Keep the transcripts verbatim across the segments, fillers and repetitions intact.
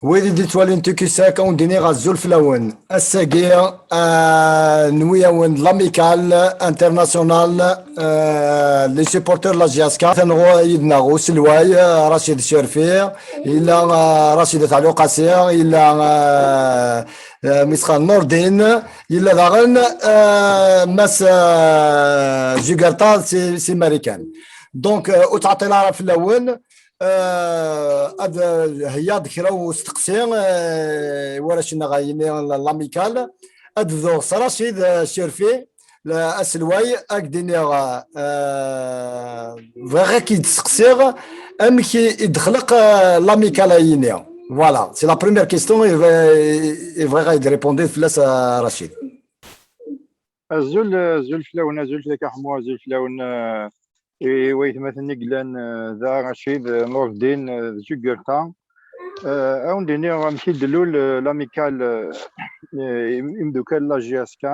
Wid i d-yettwalin Tukisak, ad wen-d-iniɣ azul fell-awen. Ass-agi, ah, nwi-awen-d l'Amicale Internationale, ah, les supporters de la J S K. Atan ɣur-, yid-neɣ uselway, ah, Racid Cerfi, yella, ah, Racid At Ɛli Uqasi, yella, ah, ah, Misra Nordin, yella daɣen, ah, Mass, ah, Jugerta si, si Marikan. Donc, ah, ur ttɛeṭṭil ara fell-awen. Ah, ad, ah, heyyaɣ-d kra n usteqsi, ah, i warrac-nneɣ, a yini, l'Amicale. Ad bduɣ s Racid, ah, Cerfi, la, aselway, ad k-d-iniɣ, ah, bɣiɣ ad k-id-steqsiɣ amek i, i d-texleq, ah, l'Amicale, a yini. Voilà, c'est la première question i bɣ-, i bɣiɣ ad d-répondiḍ fell-as, ah, Racid. Azul, azul fell-awen, azul fell-ak a Ḥemmu, azul fell-awen, eh, i waytmaten i yellan, eh, da, Racid, eh, Nurdin, eh, d Jugurta. Eh, ad wen-d-iniɣ amek i d-tlul, eh, l'Amicale, eh, eh, im-, imdukal la J S K.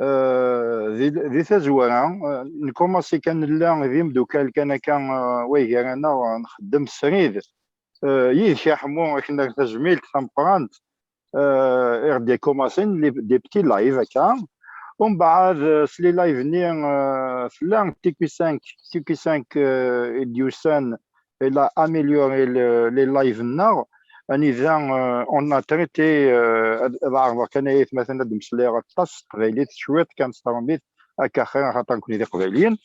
Eh, di, di tazwara, eh, nkumaṣi kan nella d imdukal kan akka, eh, way gar-aneɣ, eh, nxeddem srid. Eh, yid-k a Ḥemmu, ad k-nerr tajmilt tameqqrant, eh, i ɣ-d-ikumaṣin les, des petits lives akka. Umbeɛd, eh, s les lives-nni, eh, tella T Q cinq, T Q cinq, eh, i d-yusan, il a amélioré le, les lives-nneɣ. Anida, eh, on a traité, eh, ad, ad ɛerḍeɣ kan ay atmaten ad d-mmeslayeɣ aṭas s teqbaylit, cwiṭ kan s trumit, akka xir, axaṭer nekkni d iqbayliyen.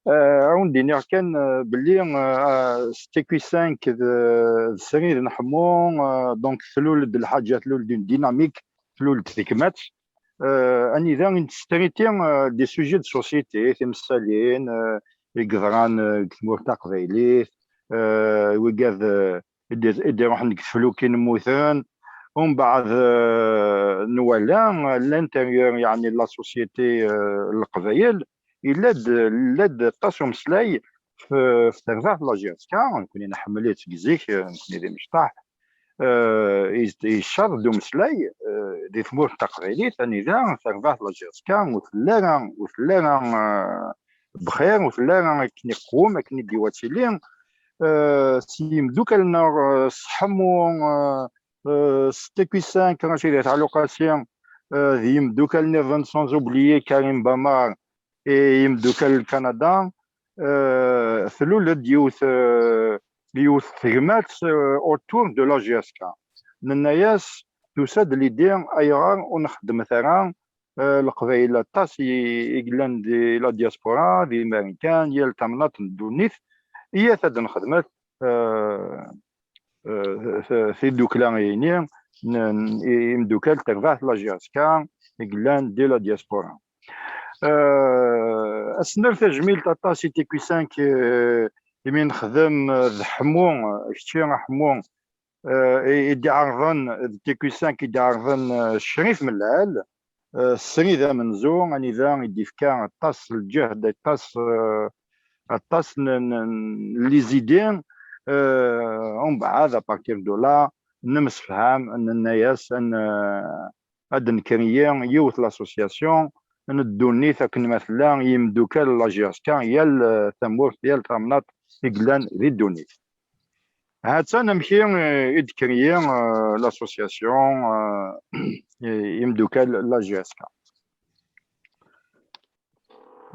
Eh, ad wen-d-iniɣ kan, eh, belli, eh, s T Q cinq d, d srid n Ḥemmu, eh, donc tlul-d lḥaǧa, tlul-d une dynamique, tlul-d tegmat. Eh, anida i nettstriti, eh, des sujets de société, timessalin, eh, i yeḍran, eh, deg tmurt taqbaylit, eh, wigad, eh, i d-, i d-iruḥen deg teflukin mmuten. Umbeɛd, eh, nwala, eh, l'intérieur, yeɛni la société, eh, n Leqbayel, yella-d, yella-d aṭas umeslay f-, f terbaɛt n la J S K, nekkni nḥemmel-itt seg zik, eh, nekkni d imecṭaḥ. Eh, yez-, yeccaḍ-d umeslay, eh, di tmurt taqbaylit, anida terbaɛt n la J S K ur telli ara, ur telli ara, eh, bxir, ur telli ara akken iqwem, akken i d-iwa tili. Eh, s yimdukal-nneɣ, eh, s Ḥemmu, eh, eh, s T Q cinq, Racid At Ɛli Uqasi, eh, d yimdukal nniḍen, sans oublier Karim Bamar, i yimdukal n Kanada, eh, tlul-d yiwet, eh, yiwet tegmat, eh, autour de la J S K. Nenna-yas, tusa-d l'idée, ayɣer ur nxeddmet ara, eh, Leqbayel aṭas i, i yellan di la diaspora, di Marikan, yal tamnaḍt n ddunit, iyyat ad nxedmet, eh, eh, t-, tidukla-ini n, n, i-, imdukal terbaɛt la J S K i yellan di la diaspora. Eh, ad s-nerr tajmilt aṭas i T Q cinq, eh, imi nexdem, eh, d Ḥemmu, eh, kečči a Ḥemmu, eh, i, i d-iɛerḍen, d T Q cinq i d-iɛerḍen, eh, Crif Mellal, eh, srid amenzu, anida i d-ifka aṭas n lǧehd, aṭas, eh, aṭas n, n, n les idées, eh, umbeɛd, à partir de là, nemsefham, nenna-yas, ad n-, ad d-nekriyi yiwet l'association n ddunit akken ma tella, yimdukal n la J S K, yal, eh, tamurt, yal tamnaḍt i yellan di ddunit. Ha-tt-an amek i, eh, i d-tekriyi, eh, l'association, eh, imdukal n la J S K.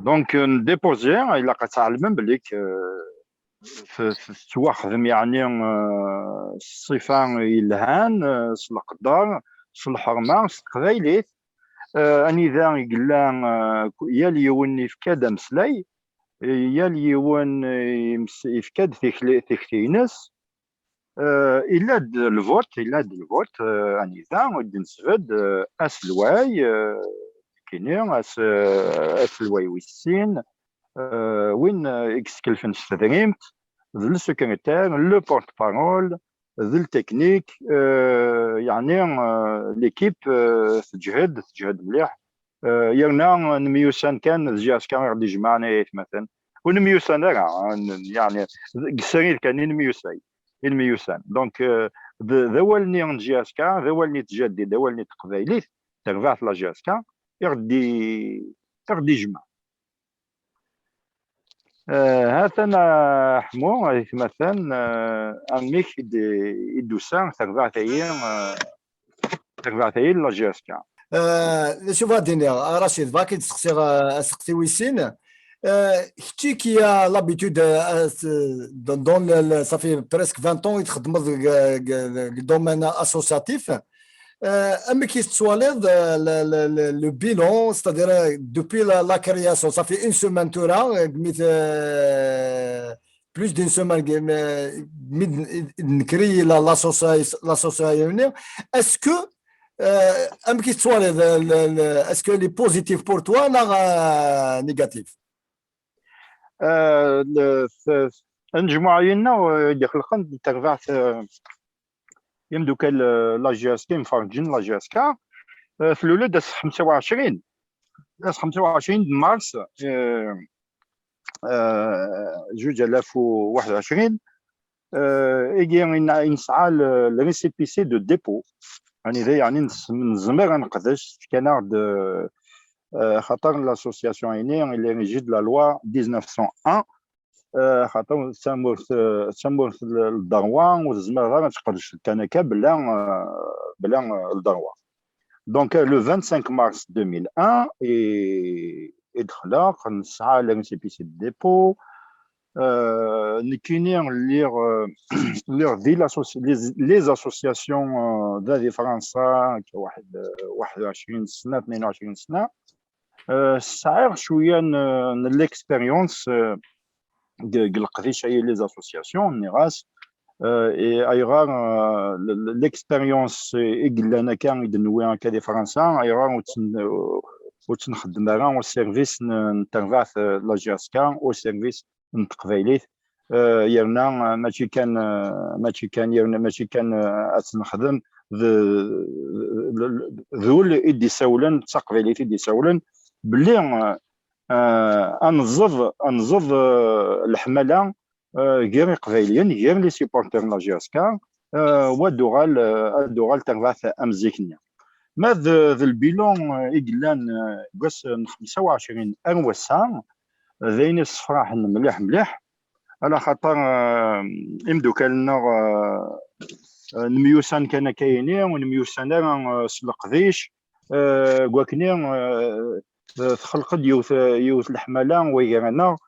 Donc, eh, ndéposer, ilaq ad tɛelmem belli k-, eh, t-, t-, tettwaxdem, yeɛni, eh, s ṣṣifa yelhan, eh, s leqder, s lḥerma, s teqbaylit, eh, anida i yella, eh, ku-, yal yiwen yefka-d ameslay, eh, yal yiwen, eh, yems-, yefka-d tikli-, tikti-ines. Eh, illa-d lvut, illa-d lvut, eh, anida i d-nesbedd, eh, aselway, eh, kini, as-, eh, aselway wis sin, eh, win, eh, i yeskelfen s tedrimt, d le secrétaire, le porte-parole, d le technique, eh, yeɛni, eh, l'équipe, eh, teǧhed, teǧhed mliḥ. Eh, yerna nemyussan kan, d J S K i ɣ-d-ijemɛen ay atmaten. Ur nemyussan ara, eh, n-, yeɛni, deg srid kan i nemyusay, i nemyussan. Donc, eh, d, d awal-nni n J S K, d awal-nni n tjaddit, d awal-nni n teqbaylit, terbaɛt la J S K, i ɣ-d-i-, i ɣ-d-ijemɛen. Eh, ha-t-an, eh, Ḥmu, aytma-t-an, eh, amek i d-, i d-tusa terbaɛt-ayi, eh, terbaɛt-ayi n la G S K. Eh, d acu bɣa d-iniɣ, a Racid, bɣa k-id-steqsiɣ, eh, asteqsi wis sin. Eh, kečči qui a l'habitude, eh, eh, dans, dans le, le, ça fait presque vingt ans i txeddmeḍ deg, deg, deg le domaine associatif. Euh, amek i tettwaliḍ, euh, le, le, le, le bilan, c'est-à-dire, euh, depuis la, la création, ça fait une semaine tura, euh, mi t-, euh, plus d'une semaine, euh, mi d-, d-, créé la, l'association, l'association. Est-ce que, euh, amek i tettwaliḍ, euh, le, le, est-ce que elle est positive pour toi, neɣ, euh, négative? Euh, le, f-, f-, anejmuɛ-inna, euh, i d-ixelqen tarbaɛt, euh, imeddukal, euh, la G S K, imferǧen la G S K, euh, tlul-d ass xemsa u ɛecrin, ass xemsa u ɛecrin de mars, euh, euh, zuǧ alaf u waḥed u ɛecrin, euh, igi in-, i nesɛa le, le récépissé de dépôt. Anida, yeɛni, nes-, nezmer ad neqdec, fkan-aɣ-d, euh, euh, xaṭer l'association-ini, il est régi de la loi dix-neuf cent un, euh, xaṭer d tamurt, euh, d tamurt l-, lderwa, ur tezmireḍ ara ad tqedceḍ kan akka bla, euh, bla, euh, lderwa. Donc, euh, le vingt-cinq mars deux mille un, i, i d-xleq, nesɛa le récépissé de dépôt, euh, nekkini lliɣ, euh, lliɣ di l'associ-, les, les associations, euh, da di Fransa, akka waḥed, euh, waḥed u ɛecrin sna, tnin u ɛecrin sna. Euh, sɛiɣ cwiya n, n l'expérience, euh, deg, deg leqdic-ayi les associations, nniɣ-as, euh, et ayɣer, euh, l-, l-, l'expérience i yellan akka, i d-newwi akka di Fransa, ayɣer ur tt-n-, ur tt-nxeddem ara au service n, n terbaɛt, euh, la G S K, au service n teqbaylit, euh, yerna, euh, mačči kan, euh, mačči kan, yerna mačči kan, euh, ad tt-nexdem, d, d, d ul i d-isawlen, d taqbaylit i d-isawlen, belli, euh, euh, ad neẓẓed, ad neẓẓed, euh, leḥmala, euh, gar Iqbayliyen, gar les supporters n la G S K, euh, wa d-uɣal, euh, ad d-uɣal terbaɛt am zik-nni. Ma d, d lbilan, euh, i yellan, euh, deg wass n xemsa u ɛecrin ar wass-a, d ayen issefraḥen mliḥ, mliḥ, ala xaṭer, euh, imeddukal-nneɣ, euh, euh, nemyussan kan akka-yini, ur nemyussan ara, euh, s leqdic, euh, deg wakken, euh, euh, txelq-d yiwet, yiwet leḥmala way gar-aneɣ,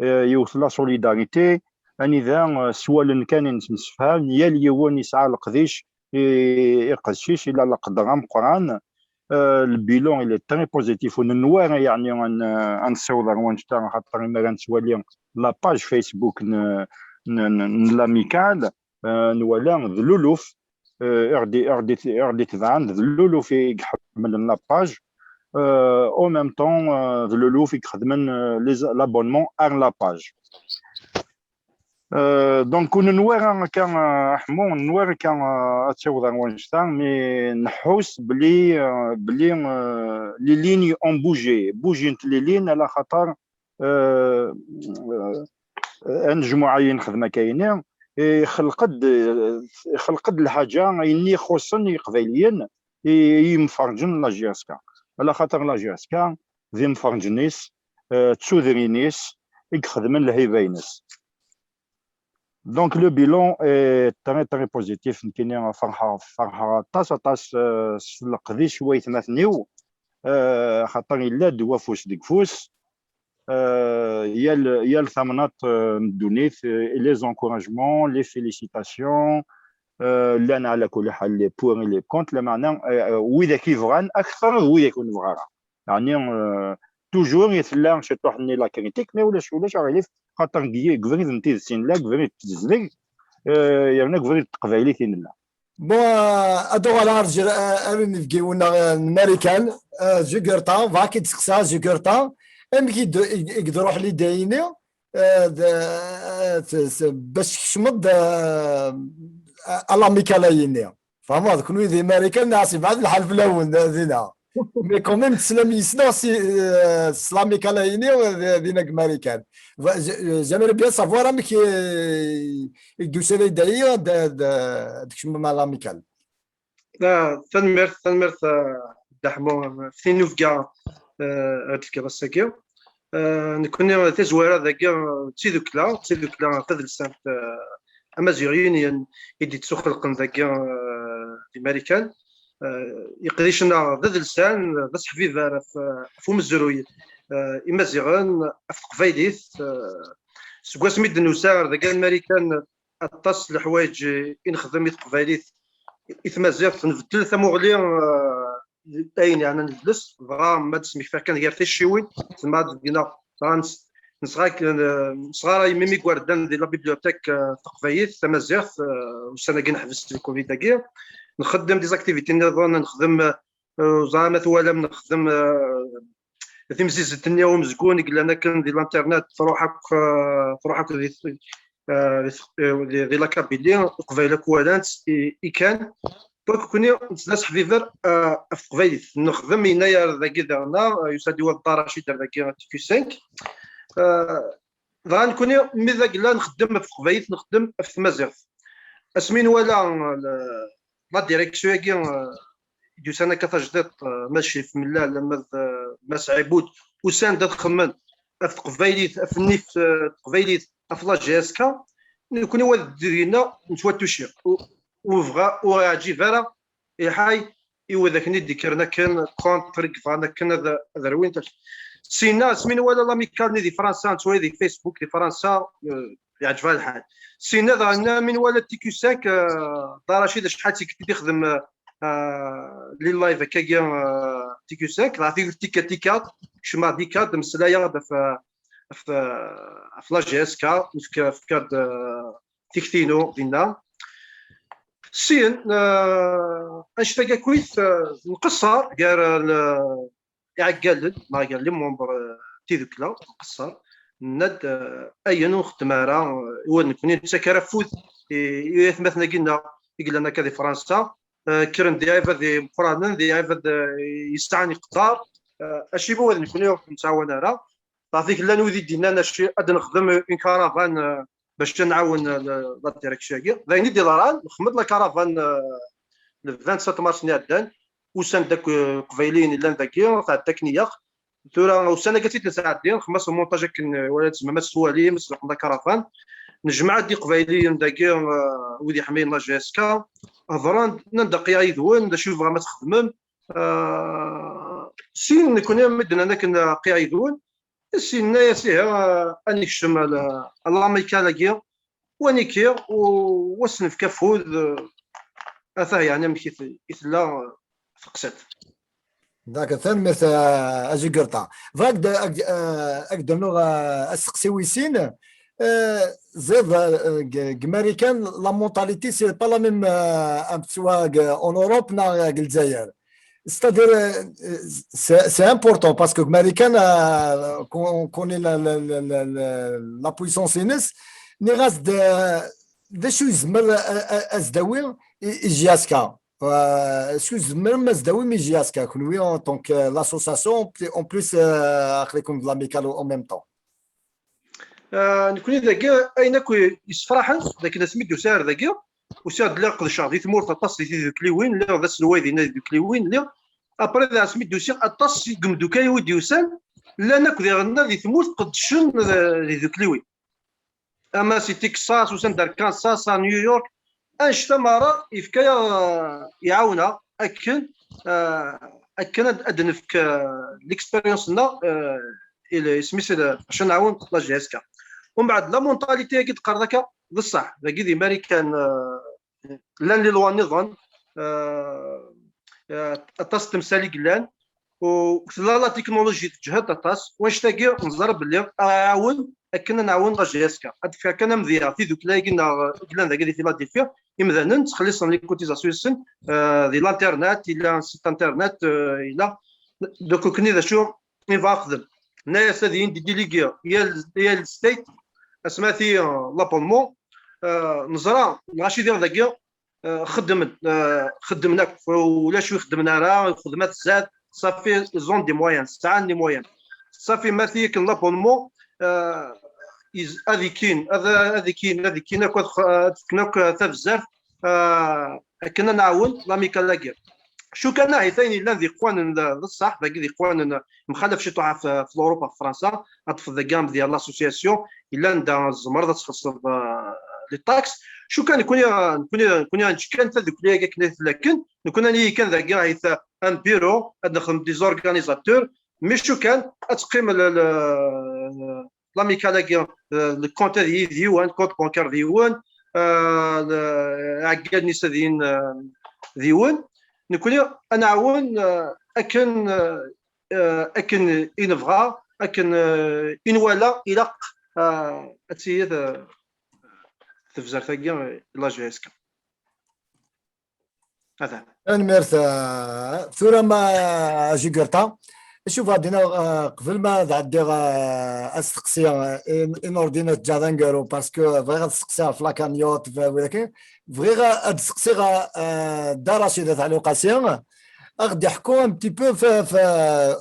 euh, yiwet la solidarité, anida, euh, s wallen kan i nettemsefham, yal yiwen yesɛa leqdic, i, iqedc-is, il a leqder ameqqran. Euh, le bilan, il est très positif. Ur nenwi ara, yeɛni, ad n-, ad nessiweḍ ar wanect-a, xaṭer imi ara nettwali la page Facebook n, n, n, n l'Amicale, euh, nwala d luluf, euh, i ɣ-d-, i ɣ-d-, i ɣ-d-itebɛen, d luluf i iḥemmlen la page. Euh, en même temps, euh, d luluf i ixedmen, euh, les, l'abonnement ar la page. Euh, donc, ur nenwi ara akka, euh, Ḥmu, ur nenwi ara akka, euh, ad taweḍ ar wanect-a, mais nḥus bli, euh, bli, euh, les lignes ont bougé, bougent les lignes, ala xaṭer, euh, euh, anejmuɛ-ayi nexdem akka-yini, ixelq-d, ixelq-d lḥaǧa, ayen i ixuṣṣen i Iqbayliyen, i, i yimferǧen n la G S K. Ala xaṭer la G S K, d imferǧen-is, euh, d tudrin-is, i ixedmen lhiba-ines. Donc, le bilan est très, très positif. Nekkini ferḥeɣ, ferḥeɣ aṭas, aṭas, euh, s leqdic n waytmaten-iw, euh, xaṭer yella-d wafus deg ufus. Euh, yal, yal tamnaḍt, euh, n ddunit, euh, les encouragements, les félicitations, euh, llan ɛla kulli ḥal les pour et les contre, lameɛna, euh, euh, widak i bɣan akteṛ d widak ur nebɣi ara. Yeɛni, euh, toujours i tella ciṭuḥ-nni la critique, mais ulac, ulac aɣilif, xaṭer deg, deg ubrid n tidet i nella, deg ubrid n tezdeg, euh, yerna deg ubrid n teqbaylit i nella. Bon, euh, ad uɣaleɣ ar Jer-, euh, ar inebgiwen-nneɣ, euh, n Marikan, euh, Jugurta, bɣa k-id-seqsiɣ a Jugurta, amek i d-, i, i d-tṛuḥ l'idée-ini, euh, d, euh, t-, s-, bac tkecmeḍ-d, euh, à, à l'Amicale-ayi-nni? Tfehmeḍ, kenwi di Marikan, neɣ sebɛed lḥal fell-awen, euh, dinna. Mais quand même, teslam yis-neɣ si, euh, s l'Amicale-ayi-nni, euh, dinna deg Marikan. J'aimerais bien savoir amek i, i d-tusa l'idée-ayi ad, ad, ad tkecmem à l'Amicale. Ah, tanemmirt, tanemmirt, ah, Dda Ḥemmu, ɣef tinubga, ah, ara d-tefkeḍ ass-agi. Eh, nekkni tazwara dagi, eh, d tidukla, d tidukla tadelsant, eh, amaziɣ union i d-ittuxelqen dagi, eh, di Marikan. Eh, iqdicen-a d adelsan, d aseḥbiber ɣef, ɣef umezruy, eh, imaziɣen, ɣef teqbaylit. Eh, seg wasmi d-nusa ar dagi ar Marikan, aṭas n leḥwayeǧ i nexdem i teqbaylit, i tmaziɣt, nbeddel tamuɣli, eh, ayen yeɛnan ledles, dɣa ma d-smektaɣ kan gar ticciwin, tezmer ad d-gneɣ, dɣa nes-, nesɣa-, eh, nesɣaray même igerdan di la bibliothèque, eh, taqbaylit, tamaziɣt, eh, ussan-agi neḥbes di covid-agi, nxeddem des activités nniḍen, nexdem, eh, ẓer ma twalam, nexdem, eh, timzizzelt-nni umezgun i yellan akken di l'internet, truḥ akk, eh, truḥ akk di, eh, di, eh, di, di la Kabylie, Leqbayel akk walan-tt i, i kan. Donc, nekkni nettnaseḥbiber, eh, ɣef teqbaylit. Nexdem yennayer dagi daɣen, eh, yusa-d i waḍḍa Racid ar dagi T Q cinq. Eh, dɣa nekkni, mi d agella nxeddem ɣef teqbaylit, nxeddem ɣef tmaziɣt. Asmi nwala, eh, la direction-agi, eh, i d-yusan akka tajdiṭ, eh, ma d Crif Mellal, ma d, eh, Mass Ɛibud, usan-d ad xemmen ɣef teqbaylit, ɣef nnif, eh, teqbaylit, ɣef la G S K, nekkni wa d dinna nettwatuci. U, u bɣa, ur ɛǧib ara i lḥay i wadaken i d-ikkren akken contre, i yebɣan akken ad, ad rwin tal-, Sinna, asmi nwala l'Amicale-nni di Fransa, nettwali di Facebook di Fransa, eh, yeɛǧeb-aɣ lḥal. Sinna daɣen, mi nwala T Q cinq, eh, Dda Racid acḥal d tikkelt i d-ixdem, eh, eh, les lives akkagi, eh, T Q cinq, dɣa tikkelt tikka, tikka, kecmeɣ-d ikka-d, mmeslayeɣ-d ɣef, ɣef, ɣef la G S K, nefka, fkiɣ-d, eh, tikti-inu dinna. Syin, eh, annect-agi akkit, eh, nqeṣṣer gar, eh, l-, iɛeggalen, neɣ gar les membres, eh, tidukla, nqeṣṣer, nenna-d, eh, ayen ur nxeddem ara, eh, i wad nekkni nettak ara afud i, i atmaten-agi-nneɣ i yellan akka di Fransa, eh, kkren d iɛibad imeqqranen, d iɛibad, eh, yesɛan iqdar, eh, acimi wad nekkni ur nettɛawan ara. Ɣef i llan wid i d-yennan acu ad nexdem une caravane, eh, bac ad nɛawen, eh, la, la direction-agi. D ayen i d-yeḍran, nxeddem-d la caravane, eh, le vingt-sept mars-nni iɛeddan, usan-d akk, eh, Iqbayliyen yellan dagi, tɛedda akken ilaq. Tura, ussan-agi ad tt-id-nesɛeddi, nxeddem-as le montage akken, eh, wala tzemrem ad s-twalim, ad s-tleqmem la caravane. Nejmeɛ-d Iqbayliyen dagi, eh, wid iḥmayen la G S K, hedren-d, nnan-d aql-aɣ yid-wen, d acu i tebɣam ad txedmem. Eh, sin nekkni mi d-nnan akken aql-aɣ yid-wen, Sinna-yas ihi, eh, ad nekcem a la, a l'Amicale-agi, wa niki, u, wa s-nefk afud, eh, atah yeɛni amek i t-, i tella, eh, teqsiṭ. D'accord, tanemmirt, eh, a Zugurṭa. Bɣiɣ ad, ad, eh, ad d-rnuɣ, eh, asteqsi wis sin. Eh, ziḍ, eh, deg, deg Marikan, la mentalité, c'est pas la même, eh, am tettwa deg, en Europe, neɣ deg Lezzayer. C'est-à-dire, euh, c'est, c'est important parce que Marikan, euh, qu'on connaît la, la, la, la, la, la puissance ines, nniɣ-as-d, euh, d acu yezmer a, a, a s-d-awi i, i J S K. Euh, d acu tzemrem a s-d-awim i J S K, kenwi en tant que, euh, l'association, en plus, euh, aql-iken d l'Amicale en même temps. Ah, nekkni dagi, ayen akk yessefraḥen, d akken asmi d-usiɣ ar dagi, usiɣ-d lliɣ qedceɣ di tmurt aṭas di tidukliwin, lliɣ d aselway dinna di tidukliwin, lliɣ, après d asmi d-usiɣ aṭas seg imeddukal-iw i d-yusan, llan akk diɣenna di tmurt qeddcen, eh, di tidukliwin. Ama si Texas, usan-d ar Kansas, ar New York, annect-a merra yefka-yaɣ, eh, iɛawen-aɣ akken, eh, akken ad, ad nefk, eh, l'expérience-nneɣ, eh, i le-, isem-is le-, bac ad nɛawen la G S K. Umbeɛd, la mentalité-agi d-qqareḍ akka, d ṣṣeḥ, dagi di Marikan, eh, llan les lois nniḍen, eh, eh, aṭas n temsal i yellan, u tella la technologie teǧhed aṭas, wanect-agi neẓra belli ara iɛawen akken ad nɛawen la G S K. Ad d-fkeɣ kan amedya, tidukla-agi neɣ i yellan dagi di Philadelphia, imdanen ttxelliṣen les cotisations-nsen, eh, di l'internet, ila site internet, eh, ila. Donc, nekkni d acu i bɣa xdem. Nna-yas ad iyi-d-déléguer yal, yal state, asmati, eh, l'abonnement, eh, neẓra, lɣaci diɣ dagi, eh, xeddmen, eh, xeddmen akk, ulac ur xeddmen ara, lxedma tzad, safi, ils ont des moyens, sɛan les moyens. Safi, ma ti akken l'abonnement, eh, iz-, ad ikkin, ad, ad ikkin, ad ikkin akk, ad x-, ad fken akk tabzert, eh, akken ad nɛawen l'Amicale-agi. Cukan ahit ayen yellan d iqwanen d ṣṣeḥ, dagi d iqwanen mxalaf ciṭuḥ ɣef Lewrupa, ɣef Fransa, ad tafeḍ dagi amedya, l'association, yellan da tzemreḍ ad txellṣeḍ les taxes. Cukan nekni, nekni, nekni ad nečč kan tadukli-agi akken i tella kan, nekni ad nili kan dagi ahit un bureau, ad nexdem des organisateurs, mais cukan ad teqqim l'amicale-agi, le compte ad yili d yiwen, compte bancaire d yiwen, ɛeggalen-is ad yili d yiwen. Nekni ad nɛawen akken, akken i nebɣa, akken i nwala ilaq ad tili tebzert-agi, la G S K. Tanemmirt. Tura ma Jugurta, acu bɣa d-iniɣ, qbel ma ad ɛeddiɣ asteqsi i Nordin ad t-ǧǧeɣ d aneggaru, parce que bɣiɣ ad steqsiɣ ɣef la cagnotte, widak, bɣiɣ ad steqsiɣ Dda Racid At Ɛli Uqasi, ad ɣ-d-iḥku un petit peu f, f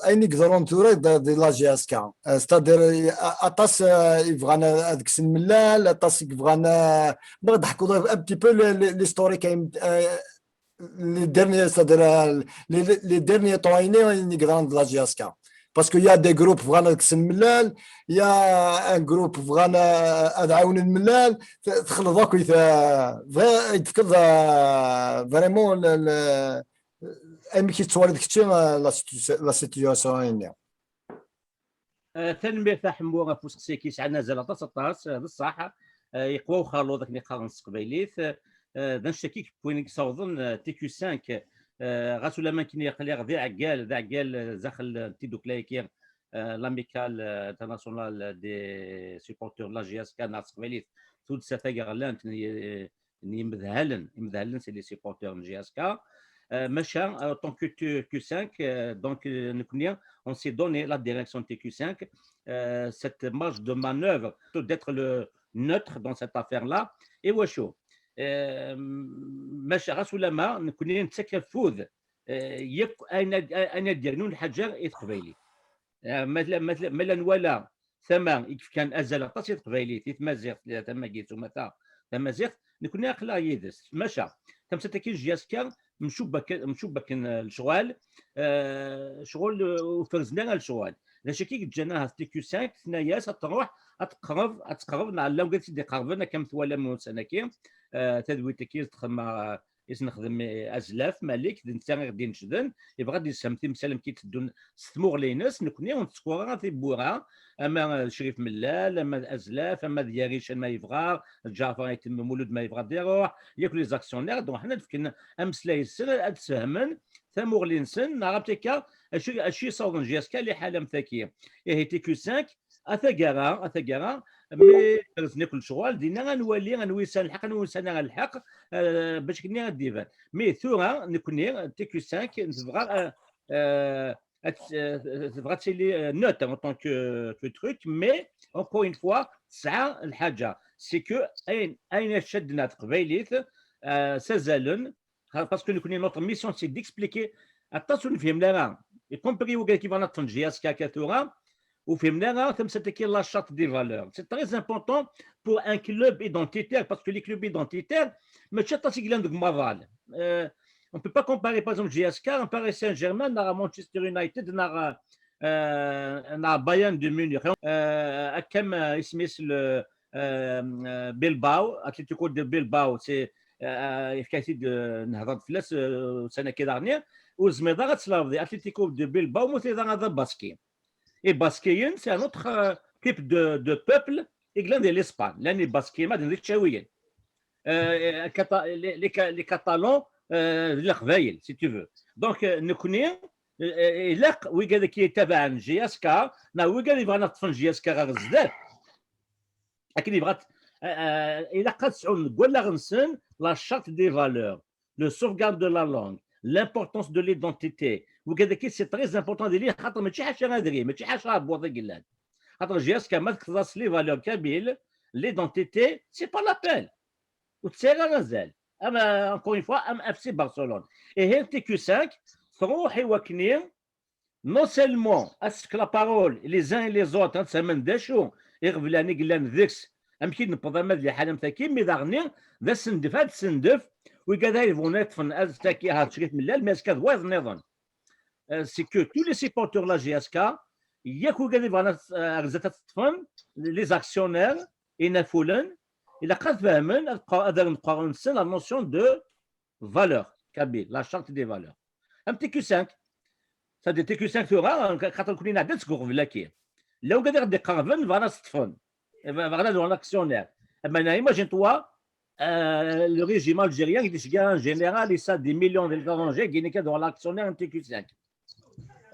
ayen i yeḍrun tura di, di la G S K. C'est-à-dire, aṭas i yebɣan ad kksen mellal, aṭas i yebɣan, bɣiɣ ad d-ḥkuḍ un petit peu l'historique, les derniers, c'est-à-dire les, les derniers temps ayen i yeḍran di la G S K. Parce qu'il y a des groupes bɣan ad kksen mellal, il y a un groupe bɣan ad ɛawnen mellal, texleḍ akk, bɣiɣ ad d-tefkeḍ vraiment amek i tettwaliḍ kečči la situation-nni. Tanemmirt a Ḥemmu ɣef useqsi-agi, yesɛan azal aṭas, aṭas, d ṣṣeḥ. Yeqwa uxaluḍ akken i qqaren s teqbaylit. D anect-agi win i yessawḍen T Q cinq, ɣas ulamma nekkni aql-aɣ d iɛeggal, d iɛeggal zdaxel n tiddukla-agi, l'Amicale Internationale des Supporters de la G S K neɣ s teqbaylit, tuddsa tagerlant n n yimedhalen, imedhalen c'est les supporters n G S K. Maca, en tant que T Q cinq, donc nekkni, on s'est donné la direction de T Q cinq, cette marge de manœuvre d'être le neutre dans cette affaire-là. Iwacu? Maca ɣas ulamma nekkni nettak afud yakk ayen ad d-yernun lḥaǧa i teqbaylit. Ma la nwala tama i yefkan azal aṭas i teqbaylit, i tmaziɣt, tama-agi s umata, tamaziɣt, nekkni aql-aɣ yid-s. Maca tamsalt-agi n G S K mcubba-ken lecɣal, ccɣel ur ferzen ara lecɣal. D acu-agi yeǧǧan ahat T Q cinq tenna-yas ad truḥ ad teqreb, ad teqreb neɣ llan wid i tt-id-iqerben akka am twalam ussan-agi, tadwilt-agi txemma i s-nexdem Azlaf Malik, d netta i ɣ-d-inecden, yebɣa ad d-yessefhem timsal amek i tteddun s tmuɣli-ines. Nekkni ur nettsekkur ara tiwwura, ama d Crif Mellal, ama d Azlaf, ama d Yaric ma yebɣa, d Ǧaɛfar Ayt Mulud ma yebɣa ad iruḥ, yakk les actionnaires, ad ruḥen ad fken ameslay-nsen, ad d-sfehmen tamuɣli-nsen, neɣ am takka, acu, acu yessawḍen G S K liḥala am taki. Ihi T Q cinq, a taggara, a taggara, mi rzen akk lecɣal, dinna ad nwali anwa yesɛan lḥeqq, anwa ur yesɛan ara lḥeqq, bac akken ad d-iban. Mi tura, nekkni, T Q cinq, tebɣa, tebɣa ad tili neutre en tant que, que truc, mais, encore une fois, tesɛa lḥaǧa, c'est que ayen, ayen ad caddent teqbaylit, ssazalen, parce que nekkni, notre mission, c'est d'expliquer aṭas ur nefhim ara, y compris wigad i bɣan ad ṭṭfen G S K akka tura, ur fhimen ara tamsalt-agi, la charte des valeurs. C'est très important pour un club identitaire, parce que les clubs identitaires, mačči aṭas i yellan deg umaḍal. On peut pas comparer, par exemple, G S K, un Paris Saint-Germain, neɣ Manchester United, neɣ, neɣ Bayern de Munich. Akka am isem-is le, Bilbao, Atlético de Bilbao, c'est, yefka-t-id, nehḍer-d fell-as ussan-agi daɣen, ur tezmireḍ ara ad tlabeḍ di Atlético de Bilbao ma ur tiliḍ ara d abaski. Ibaskiyen, c'est un autre type de, de peuple i yellan di Lispan. Llan Ibaskiyen, ma d Icawiyen. Les, les Catalans, d Leqbayel, si tu veux. Donc, nekkni, ilaq wigad i k-yettabaɛen G S K, neɣ wigad yebɣan ad ṭṭfen G S K ɣer zdat, akken yebɣa, ilaq ad sɛun deg wallaɣ-nsen la charte des valeurs, le sauvegarde de la langue, l'importance de l'identité. Wigad-agi, c'est très important di li, xaṭer mačči ḥaca adrim, mačči ḥaca abwaḍ i yellan. Xaṭer G S K ma tekfeḍ-as les valeurs kabyles, l'identité, c'est pas la peine. Ur tesɛi ara azal. Am, encore une fois, am F C Barcelone. Ihi T Q cinq, truḥ i wakken non seulement ad tefk la parole les uns et les autres, ad sfehmen d acu iɣeblan i yellan deg-s, amek i d-newweḍ arma d liḥala am taki, mi daɣen d asendef, ad tsendef Wigad ay yebɣun ad ṭṭfen azekka ahat Crif Mellal, mais azekka d wayeḍ nniḍen. Euh, c'est que tous les supporters n la J S K, yak wigad yebɣan ad, euh, ar zdat ad ṭṭfen, les actionnaires, inafulen, ilaq ad fehmen, ad qqar-, ad rren qqaren-nsen la notion de valeur kabyle, la charte des valeurs. Am T Q cinq, c'est-à-dire T Q cinq tura, xaṭer nekkni nɛedda-d seg uɣbel-agi. Llan wigad i ɣ-d-iqerben, bɣan ad s-ṭṭfen. Eh ben, bɣan ad uɣalen actionnaire. Eh ben, imagine-toi, euh, le régime algérien, il y a un général, il a des millions de l'étranger, il a des actionnaires en T Q cinq.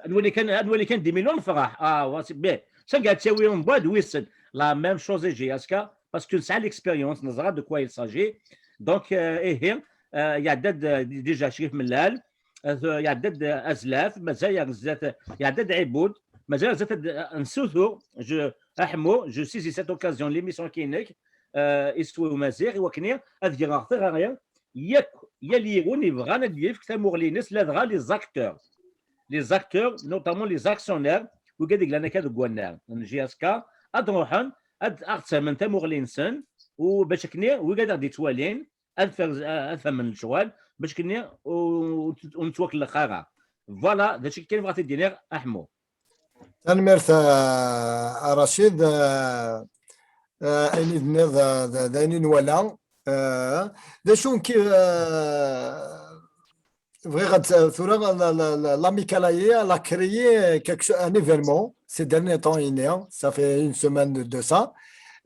Ad nwali kan, ad nwali kan dix millions, nefreḥ. Ah, wa, c'est bien. Sanga ad tawi mbaɛd wissen. La même chose i J S K, parce que nesɛa l'expérience, neẓra de quoi il s'agit. Donc, euh, ihi, euh, iɛedda-d, euh, déjà Crif Mellal, euh, iɛedda-d, euh, Azlaf, mazal ar zdat, iɛedda-d Ɛibud, mazal ar zdat ad, euh, nsutur, je, Aḥmu, je saisis cette occasion, l'émission-agi-inek, euh, Iswi Umaziɣ, i wakken ad greɣ tiɣri, yak yal yiwen yebɣan ad d-yefk tamuɣli-ines, ladɣa les acteurs. Les acteurs, notamment les actionnaires, wigad i yellan akka deg wannar n J S K, ad ruḥen, ad aɣ-ttamen tamuɣli-nsen, u bac akken wigad ad ɣ-d-ittwalin, ad fer-, ad fehmen lecɣal, bac akken ur, ur nettwakellex ara. Voilà, d acu kan bɣiɣ ad t-id-iniɣ, Aḥmu. Tanemmirt, a, a Racid. A, a, ayen i d-tenniḍ, a, d, d ayen i nwala. A, d acu n ki-, a, bɣiɣ ad, tura, la, la, la, l'Amicale-ayi, elle a créé quelque chose, un événement ces derniers temps, ini, ça fait une semaine de, de ça.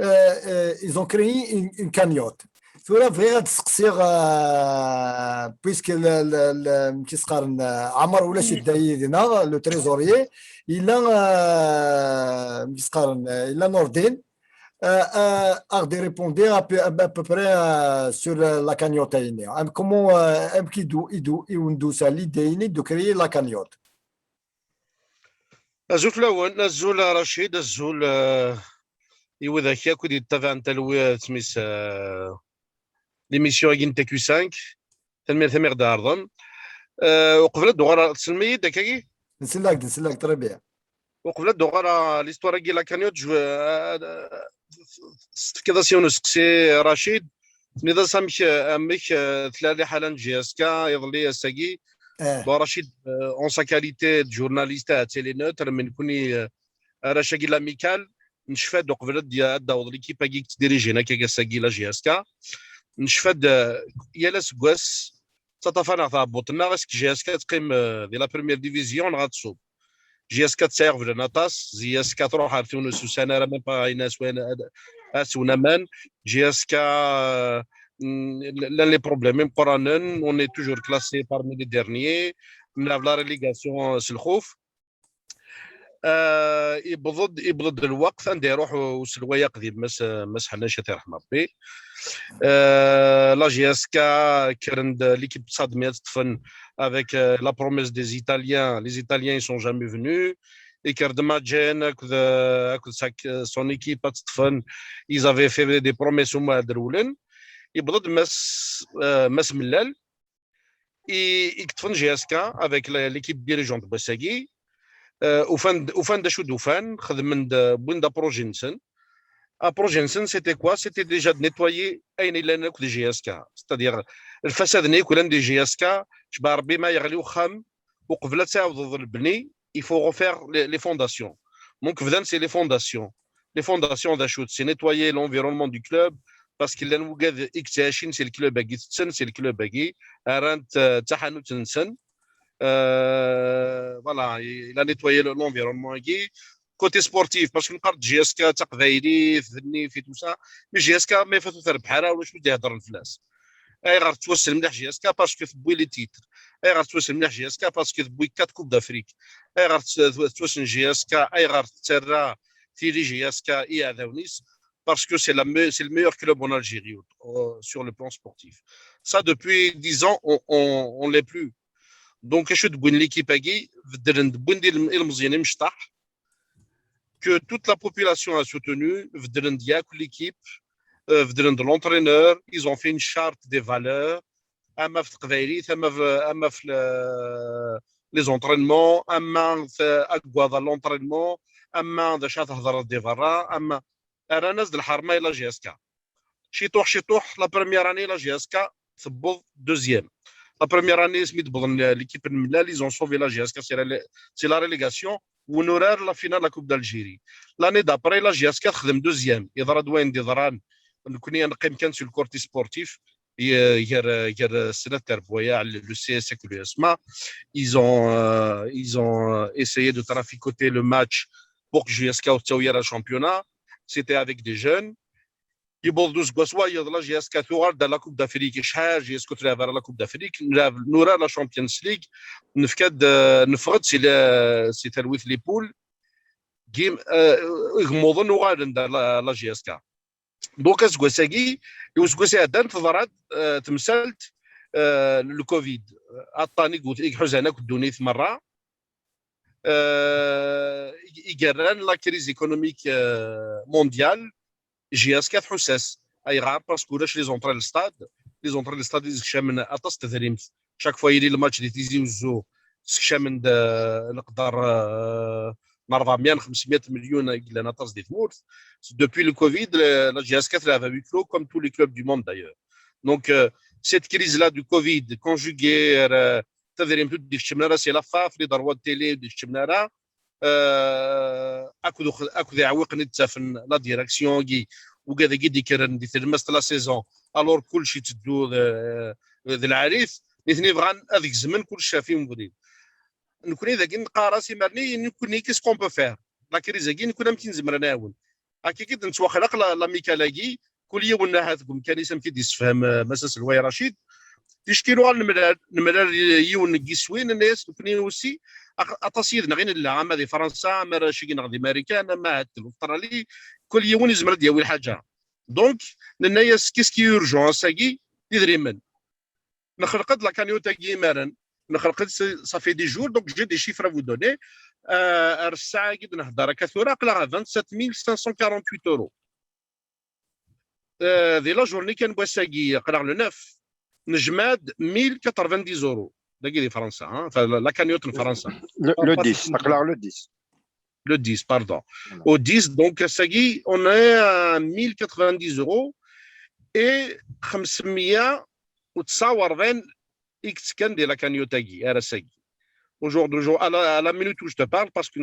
Euh, euh, ils ont créé une, une cagnotte. Tura bɣiɣ ad d-seqsiɣ, euh, puisque le, le, le, amek i s-qqaren, euh, Ɛmer ulac yedda yid-neɣ, le trésorier, yella, euh, amek i s-qqaren, euh, yella Nordin, euh, euh, a ɣ-d-répondu à peu, à peu près, euh, sur la, la cagnotte-ayi. Am, comment, euh, amek i d-, i d-, i wen-d-tusa l'idée-nni de créer la cagnotte? Azul fell-awen, azul a Racid, azul, euh, i widak akk i d-yettabaɛen talwi, euh, tmis, euh, l'émission-agi n T Q cinq. Tanemmirt imi ɣ-d-ɛerḍem. Euh, uqbel ad d-uɣaleɣ, tsellem-iyi-d akkagi? Nsell-ak-d, nsell-ak, très bien. Uqbel ad d-uɣaleɣ l'histoire-agi, la cagnotte, je, euh, euh, s-, tefkiḍ-as yiwen useqsi, Racid, tenniḍ-as amek, amek, euh, tella liḥala n J S K iḍelli ass-agi. Eh. Bon, Racid, euh, en sa qualité de journaliste à Télé Neutre, mais nekkni, euh, arrac-agi n l'Amicale, necfa-d uqbel ad d-, ad d-taweḍ l'équipe-agi i yettdirijin akka ass-agi la J S K. Necfa-d, euh, yal aseggas, ttaṭṭaf-aneɣ tɛebbuḍt-nneɣ, est-ce que J S K ad teqqim, euh, di la première division neɣ ad tṣubb? J S K tesɛa iɣeblan aṭas, J S K truḥ ar tun s ussan ara même pas ayen aswan ad, ad swen aman. J S K, euh, llan les problèmes imeqqranen, on est toujours classé parmi les derniers, nlɛeb la relégation, euh, s lxuf. Euh, yewweḍ-d, yewweḍ-d lweqt anda iruḥ u-, uselway aqdim, Mass, Mass Ḥannac, ad t-yerḥem Rebbi. Euh, la J S K kkren-d l'équipe ttṣadmi ad ṭṭfen avec, euh, la promesse des Italiens. Les Italiens, ils sont jamais venus. Yekker-d Majen akked, euh, akked sa-, son équipe ad ṭṭfen. Ils avaient fait des promesses, umi ad rewlen. Yewweḍ-d Mass, euh, Mass Mellal, i, i yeṭṭfen J S K avec la, l'équipe dirigeante n wass-agi. Euh, ufan-d, ufan-d acu d-ufan, xedmen-d, wwin-d approjet-nsen. Approjet-nsen, c'était quoi? C'était déjà de nettoyer ayen yellan akk di J S K. C'est-à-dire, lfasad-nni akk yellan di J S K, cba Rebbi ma yeɣli uxxam, uqbel ad tɛawdeḍ lebni, il faut refaire les, les fondations. Donc, bdan, c'est les fondations. Les fondations, d acu-tt? C'est nettoyer l'environnement du club, parce que llan wigad i yettɛicin si leklub-agi, tetten si leklub-agi, rran-t, euh, d taḥanut-nsen. Euh, voilà, il a nettoyé le, l'environnement-agi. Côté sportif, parce que neqqar-d J S K d taqbaylit, d nnif et tout ça, mais J S K ma ifat ur terbeḥ ara, ulac wi d-iheddren fell-as. Ayɣer tettwassen mliḥ J S K? Parce que tewwi les titres. Ayɣer tettwassen mliḥ J S K? Parce que tewwi quatre Coupes d'Afrique. Ayɣer tt-, tettwassen J S K? Ayɣer tettarra tili J S K i yiɛdawen-is? Parce que c'est la me-, c'est le meilleur club en Algérie, euh, sur le plan sportif. Ça, depuis dix ans, on, on, on l'est plus. Donc, acu d-wwin l'équipe-agi? Beddlen-d, wwin-d ilm-, ilmeẓyen imecṭaḥ, que toute la population a soutenu, beddlen-d yakk l'équipe, euh, beddlen-d l'entraîneur, ils ont fait une charte des valeurs, ama f teqbaylit, ama f, ama f le, les entraînements, ama f aggaḍ à l'entraînement, ama d acu ara thedreḍ di berra, ama rran-as-d lḥerma i la J S K. Ciṭuḥ, ciṭuḥ, la première année, la J S K tewweḍ deuxième. La première année, asmi d-wwḍen l'équipe n Mellal, ils ont sauvé la J S K, c'est la, c'est la relégation, u nurar la finale la Coupe d'Algérie. L'année d'après, la J S K texdem deuxième. Yeḍra-d wayen d-yeḍran, nekkni ad neqqim kan sur le côté sportif, gar, gar Snat Terbuya, le C S ak d le S M A. Ils ont, euh, ils ont euh, essayé de traficoter le match pour que J S K ur tettawi ara le championnat. C'était avec des jeunes. Yewweḍ-d useggas wayeḍ, la J S K tuɣal-d à la Coupe d'Afrique. Acḥal J S K ur tleɛɛeb ara la Coupe d'Afrique, nlɛeb, nurar la Champions League, nefka-d, euh, neffeɣ-d si la, si talwit les poules. Game, euh, igmuḍen uɣalen-d à la, la J S K. Donc aseggas-agi, i useggas iɛeddan, teḍra-d, euh, temsalt, euh, le Covid. Aṭṭan i iḥuzan akk ddunit merra. Euh, i yerran la crise économique, euh, mondiale, J S K tḥuss-as. Ayɣer? Parce que ulac les entrées le stade. Les entrées le stade i d-yessekcamen aṭas n tedrimt. Chaque fois yili le match di Tizi Uzzu, ssekcamen-d, euh, leqder, euh, n rebɛemya, xemsemya milyun i yellan aṭas di tmurt. Depuis le Covid, la, la J S K tleɛɛeb à huis clos, comme tous les clubs du monde d'ailleurs. Donc, euh, cette crise-là du Covid, conjuguée, euh, tadrimt ur d-ikeččmen ara si la FAF, les droits de télé ur d-ikeččmen ara, euh, akked, akked iɛewwiqen i d-ttafen la direction-agi, ugad-agi d-ikkren di tlemmast la saison, alors kullec itteddu d, d lɛali-t, nitni bɣan ad gezmen kullec ɣef ubrid. Nekkni dagi neqqar-as imerni, nekkni, qu'est-ce qu'on peut faire? La crise-agi, nekkni amek i nezmer ad nɛawen? Akka i d-nettwaxlaq la, la mikal-agi, kul yiwen ahat deg umkan-is amek i d-yessefhem, euh, Mass Aselway Racid. Ticki nuɣal nemlal, nemlal yiwen n yiswi, nenna-yas nekkni aussi, aṭas yid-neɣ i nella, ama di Fransa, ama arrac-agi-neɣ di Marikan, ama ahat di Australie, kul yiwen yezmer ad d-yawi lḥaǧa. Donc, nenna-yas, qu'est-ce qui est urgent ass-agi? D idrimen. Nexleq-d la cagnotte-agi imaren. Nexleq-d, ça fait dix jours, donc j'ai des chiffres à vous donner. Euh, ar ssaɛa-agi d-nehder akka tura, aql-aɣ à vingt-sept mille cinq cent quarante-huit euros. Euh, di la journée kan n wass-agi, aql-aɣ le neuf, nejmeɛ-d mille quatre-vingt-dix euros. Dagi di Fransa, hein? Enfin, la, la cagnotte n Fransa. Le, le dix, aql-aɣ le dix. Le dix, pardon. Voilà. Au dix, donc, ass-agi, on est à mille quatre-vingt-dix euros et xemsemya u tesɛa u rebɛin i yettekkan di la cagnotte-agi, ar ass-agi. Au jour d'aujourd'hui, à la, à la minute où je te parle, parce que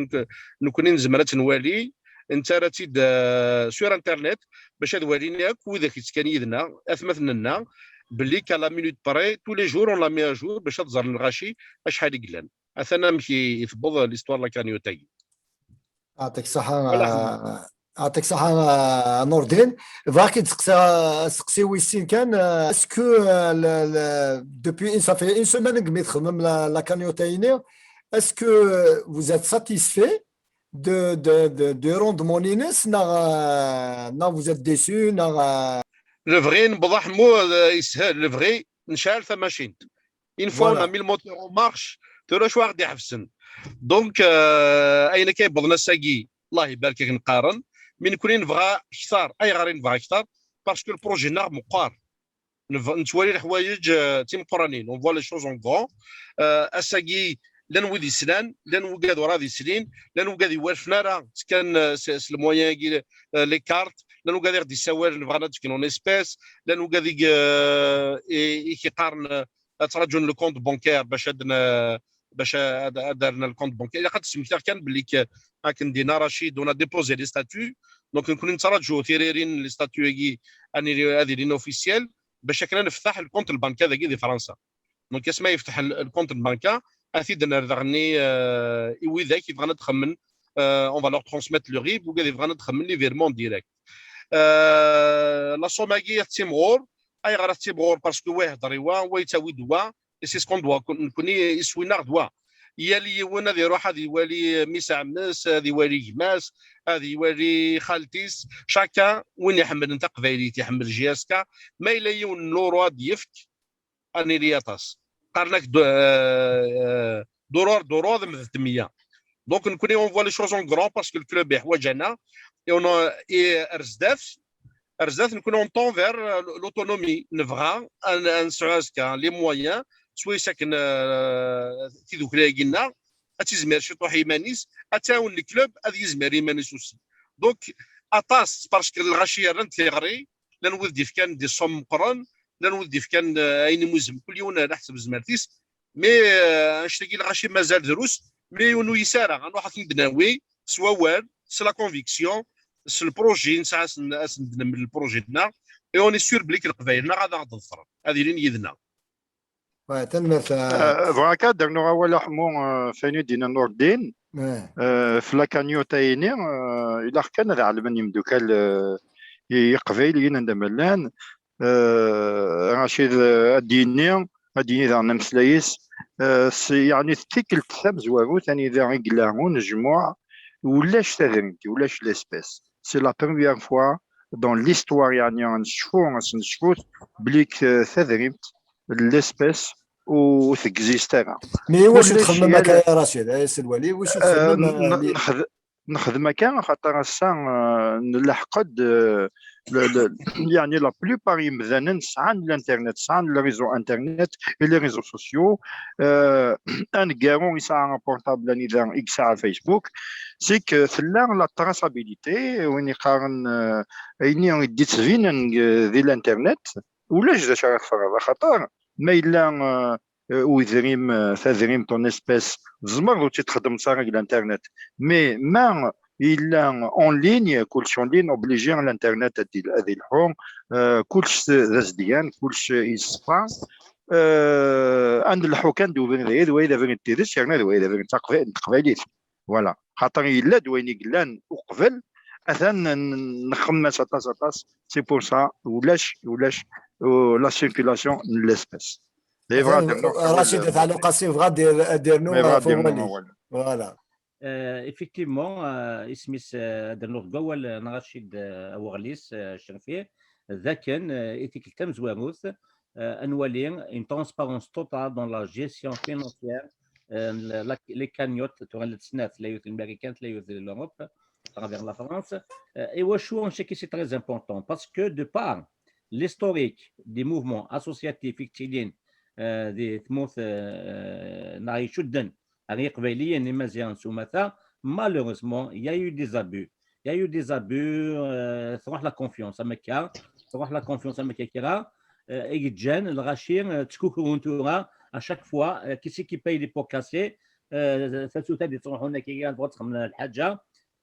nekkni nezmer ad tt-nwali, nettarra-tt-id, euh, sur Internet, bac ad walin akk widak yettekkan yid-neɣ, atmaten-nneɣ, belli qu'à la minute près, tous les jours, on la met à jour, bac ad ẓren lɣaci acḥal i yellan. Atan amek i, i tewweḍ l'histoire la cagnotte-agi. Voilà. Yeɛṭik ṣṣeḥḥa, Nurdin. Bɣiɣ ad k-id-seqsiɣ aseqsi wis sin kan, euh, est-ce que, euh, le, le, depuis une, ça fait une semaine que vous faites la, la cagnotte-agi, est-ce que vous êtes satisfait de, de, de, du rendement-ines, neɣ, euh, neɣ vous êtes déçu, neɣ, euh, Lebɣi n Beḍaḥ Mu, euh, yeshel, lebɣi necɛel tamacint. Une fois on a mis le moteur en marche, tura acu aɣ-d-iḥebsen? Donc, euh, ayen akka yewwḍen ass-agi, Allah ibarek, akken qqaren, mi nekkni nebɣa kter. Ayɣer i nebɣa kter? Parce que le projet-nneɣ meqqar. Neb-, nettwali leḥwayeǧ, euh, d timeqqranin. On voit les choses en grand. Euh, ass-agi, llan wid yeslan, llan wigad ur ad islin, llan wigad iwarfen ara, ttekkan, euh, s, s les moyens-agi, euh, les cartes, llan wigad i ɣ-d-issawalen bɣan ad d-fken en espèces, llan wigad i, euh, i, i k-iqqaren, euh, ad ttraǧun le compte bancaire bac ad n-, bac ad, ad rren le compte bancaire. Ilaq ad d-smektiɣ kan belli k-, akken d-yenna Racid, on a déposé les statuts. Donc, nekkni nettraǧu tiririn, les statuts-agi, ad nili, ad ilin officiels, bac akken ad neftaḥ le compte n lbanka dagi di Fransa. Donc, asmi yefteḥ le, le compte n lbanka, ad t-id-nerr daɣenni, euh, i widak yebɣan ad xemmen, euh, on va leur transmettre le RIB, wigad yebɣan ad xemmen les virements directs. Euh, la somme-agi ad tettimɣur. Ayɣer ad tettimɣur? Parce que wa ihedder i wa, wa yettawi-d wa, et c'est ce qu'on doit, nekkni iswi-nneɣ d wa. Yal yiwen ad iruḥ ad iwali mmi-s, ɛemmi-s, ad iwali gma-s, ad iwali xalti-s. Chacun, win iḥemmlen taqbaylit, iḥemmel J S K, ma yella yiwen n l'euro ad d-yefk, ad nili aṭas. Qqaren-ak d, euh, euh, durar, durar d mya. Donc, nekkni, on voit les choses en grand parce que le club iḥwaǧ-aneɣ. Et on a, et ar zdat, ar zdat, nekkni, on tend vers, euh, l'autonomie. Nebɣa ad, ad nesɛu azekka les moyens, swayes akken, euh, tidukla-agi-nneɣ ad tizmir ciṭuḥ i yiman-is, ad tɛawen le club ad yizmir i yiman-is aussi. Donc, aṭas, parce que lɣaci rran-d tiɣri, llan wid d-ifkan des sommes meqqren, llan wid d-ifkan, eh, ayen imuzen, kul yiwen ala ḥseb zmert-is. Mais, eh, annect-agi lɣaci mazal drus, mais ur nuyi ara, ad nruḥ ad ten-id-nawi s wawal, s la conviction, s le projet, nesɛa ad sen-, ad sen-d-nemmel le projet-nneɣ, et on est sûr belli leqbayel-nneɣ ad aɣ-d-ḍefren, ad ilin yid-neɣ. Ouais, tanemmirt. Eh, bɣiɣ kan ad d-rnuɣ awal a Ḥmu, eh, f ayen i d-yenna Nurdin. Eh, f la cagnotte-ayini, eh, ilaq kan ad ɛelmen yimdukal, eh, i Iqbayliyen anda ma llan. Eh, Racid, eh, ad d-yini, ad d-yini daɣen ameslay-is, eh, s, yeɛni d tikkelt tamezwarut anida i yella unejmuɛ, ulac tadrimt, ulac l'espèce. C'est la première fois dans l'histoire, yeɛni ad necfu, ad s-necfut, belli k-, tadrimt, l'espèce, ur teggzist ara. Mais iwacu txedmem akka, ya Racid, ay Aselwali, iwacu txedmem? Nexdem akka axaṭer ass-a, eh, nleḥq-d, eh, le, le, yeɛni la plupart yemdanen sɛan l'internet, sɛan le réseau internet et les réseaux sociaux. Eh, aneggaru yesɛa un portable anida i yesɛa Facebook, c'est que tella la traçabilité, win yeqqaren, eh, ayen i d-yettbinen, eh, di l'internet, ulac d acu ara teffreḍ, axaṭer ma yella, eh, eh, udrim, eh, tadrimt en espèces, tzemreḍ ur tt-id-txeddmeḍ ara deg l'internet. Mais ma yella en ligne, kullec en ligne, obligé l'internet ad il-, ad ilḥu, eh, kullec d azedgan, kullec yeṣfa. Eh, ad nleḥḥu kan d ubrid-agi, d wagi d abrid n tidet, yerna d wagi d abrid n taqba-, n teqbaylit. Voilà. Xaṭer yella-d wayen i yellan uqbel, atan n-, nxemmem-as aṭas, aṭas. C'est pour ça, ulac, ulac, euh, la circulation n l'espèce. Dayɣa ad d-rnuɣ Racid At Ɛli Qasi yebɣa ad d-, ad d-yernu, Dayɣa ad d-rnuɣ awal. Voilà. Euh, effectivement, euh, isem-is, euh, ad d-rnuɣ deg wawal, euh, n Racid, euh, Aweɣlis, euh, Cerfi, d akken, euh, i tikkelt tamezwarut, euh, ad nwali une transparence totale dans la gestion financière, euh, la, les cagnottes, tura la snat, tella yiwet n Marikan, tella yiwet n l'Europe, à travers la France. Euh, et iwacu, c'est très important, parce que de par l'historique des mouvements associatifs i yettilin, euh, di tmurt, euh, neɣ icudden ar Yiqbayliyen, Imaziɣen s umata, malheureusement, il y a eu des abus. Il y a eu des abus, euh, tṛuḥ la confiance, am akka, tṛuḥ la confiance, am akka kra, euh, i yeǧǧan lɣaci, euh, ttkukrun tura, à chaque fois, euh, qui c'est qui paye les pots cassés, euh, tasuta di ttṛuḥun akka, ad txedmen lḥaǧa,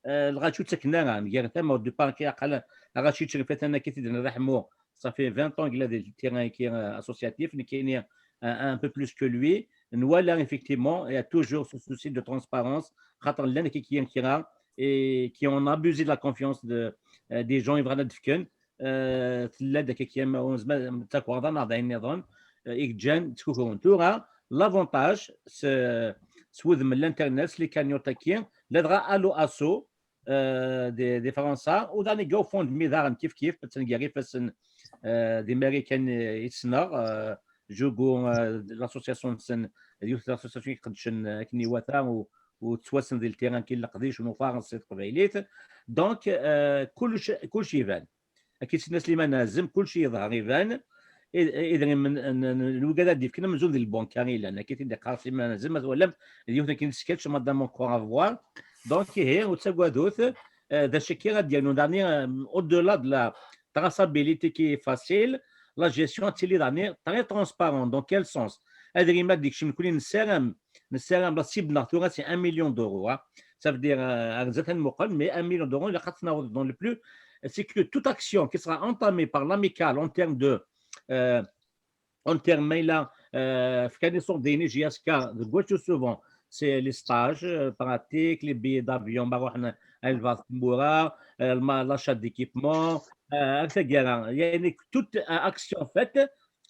euh, lɣaci ur ttaken ara, gar tama, au départ, akka, aqal, lɣaci ttcrifat, akka i d-yenna Ḥmu, ça fait vingt ans qu'il a des terrains qui, euh, associatifs, nekkini, euh, un peu plus que lui, nwala, effectivement, il y a toujours ce souci de transparence, xaṭer llan akka kra, et qui ont abusé de la confiance de, euh, des gens, yebɣan ad d-fken, euh, tella-d akka kra, ma ur nezmir, d takerḍa neɣ d ayen nniḍen, euh, i yeǧǧan ttkukrun. Tura, l'avantage, s, s wudem n l'internet, s les cagnottes-agi, ladɣa Allo Asso, euh, di, di Fransa, u daɣen GoFundMe daɣen kif kif, attan gar ifassen, euh, di Marikan, euh, i ssneɣ, euh, Jugo, euh, l'association-nsen, yiwet l'association i iqeddcen, euh, akken iwata, u, u tettwassen di ltiran kan leqdic n ufares s teqbaylit. Donc, euh, kullec, kullec iban. Akka i s-yenna Sliman Azem, kullec yeḍher iban. I-, idrimen n, n, n wigad ad d-ifken amzun di lbanka i llan. Akka i t-id-iqqar Sliman Azem, ma twalam, d yiwet akken tsketch, madame encore à voir. Donc, ihi, ur ttagadut, euh, d acu akka ad d-yernu, daɣni, euh, au-delà de la traçabilité qui est facile, la gestion ad tili daɣni très transparente. Dans quel sens? Adrim ad d-ikcem nekkni nessaram, nessaram la cible-nneɣ tura c'est un million d'euros, hein. Ça veut dire, euh, ar zdat ad nmuqel, mais un million d'euros, ilaq ad t-naweḍ dans le plus, c'est que toute action qui sera entamée par l'amicale en termes de, euh, en termes, ma yella, euh, fkan iṣurdiyen i J S K, the go to souvent, c'est les stages, euh, pratiques, les billets d'avion, ma ruḥen à l'élevage Tmura, euh, l'achat d'équipement, euh, et cetera. Il y a une, toute, euh, action faite,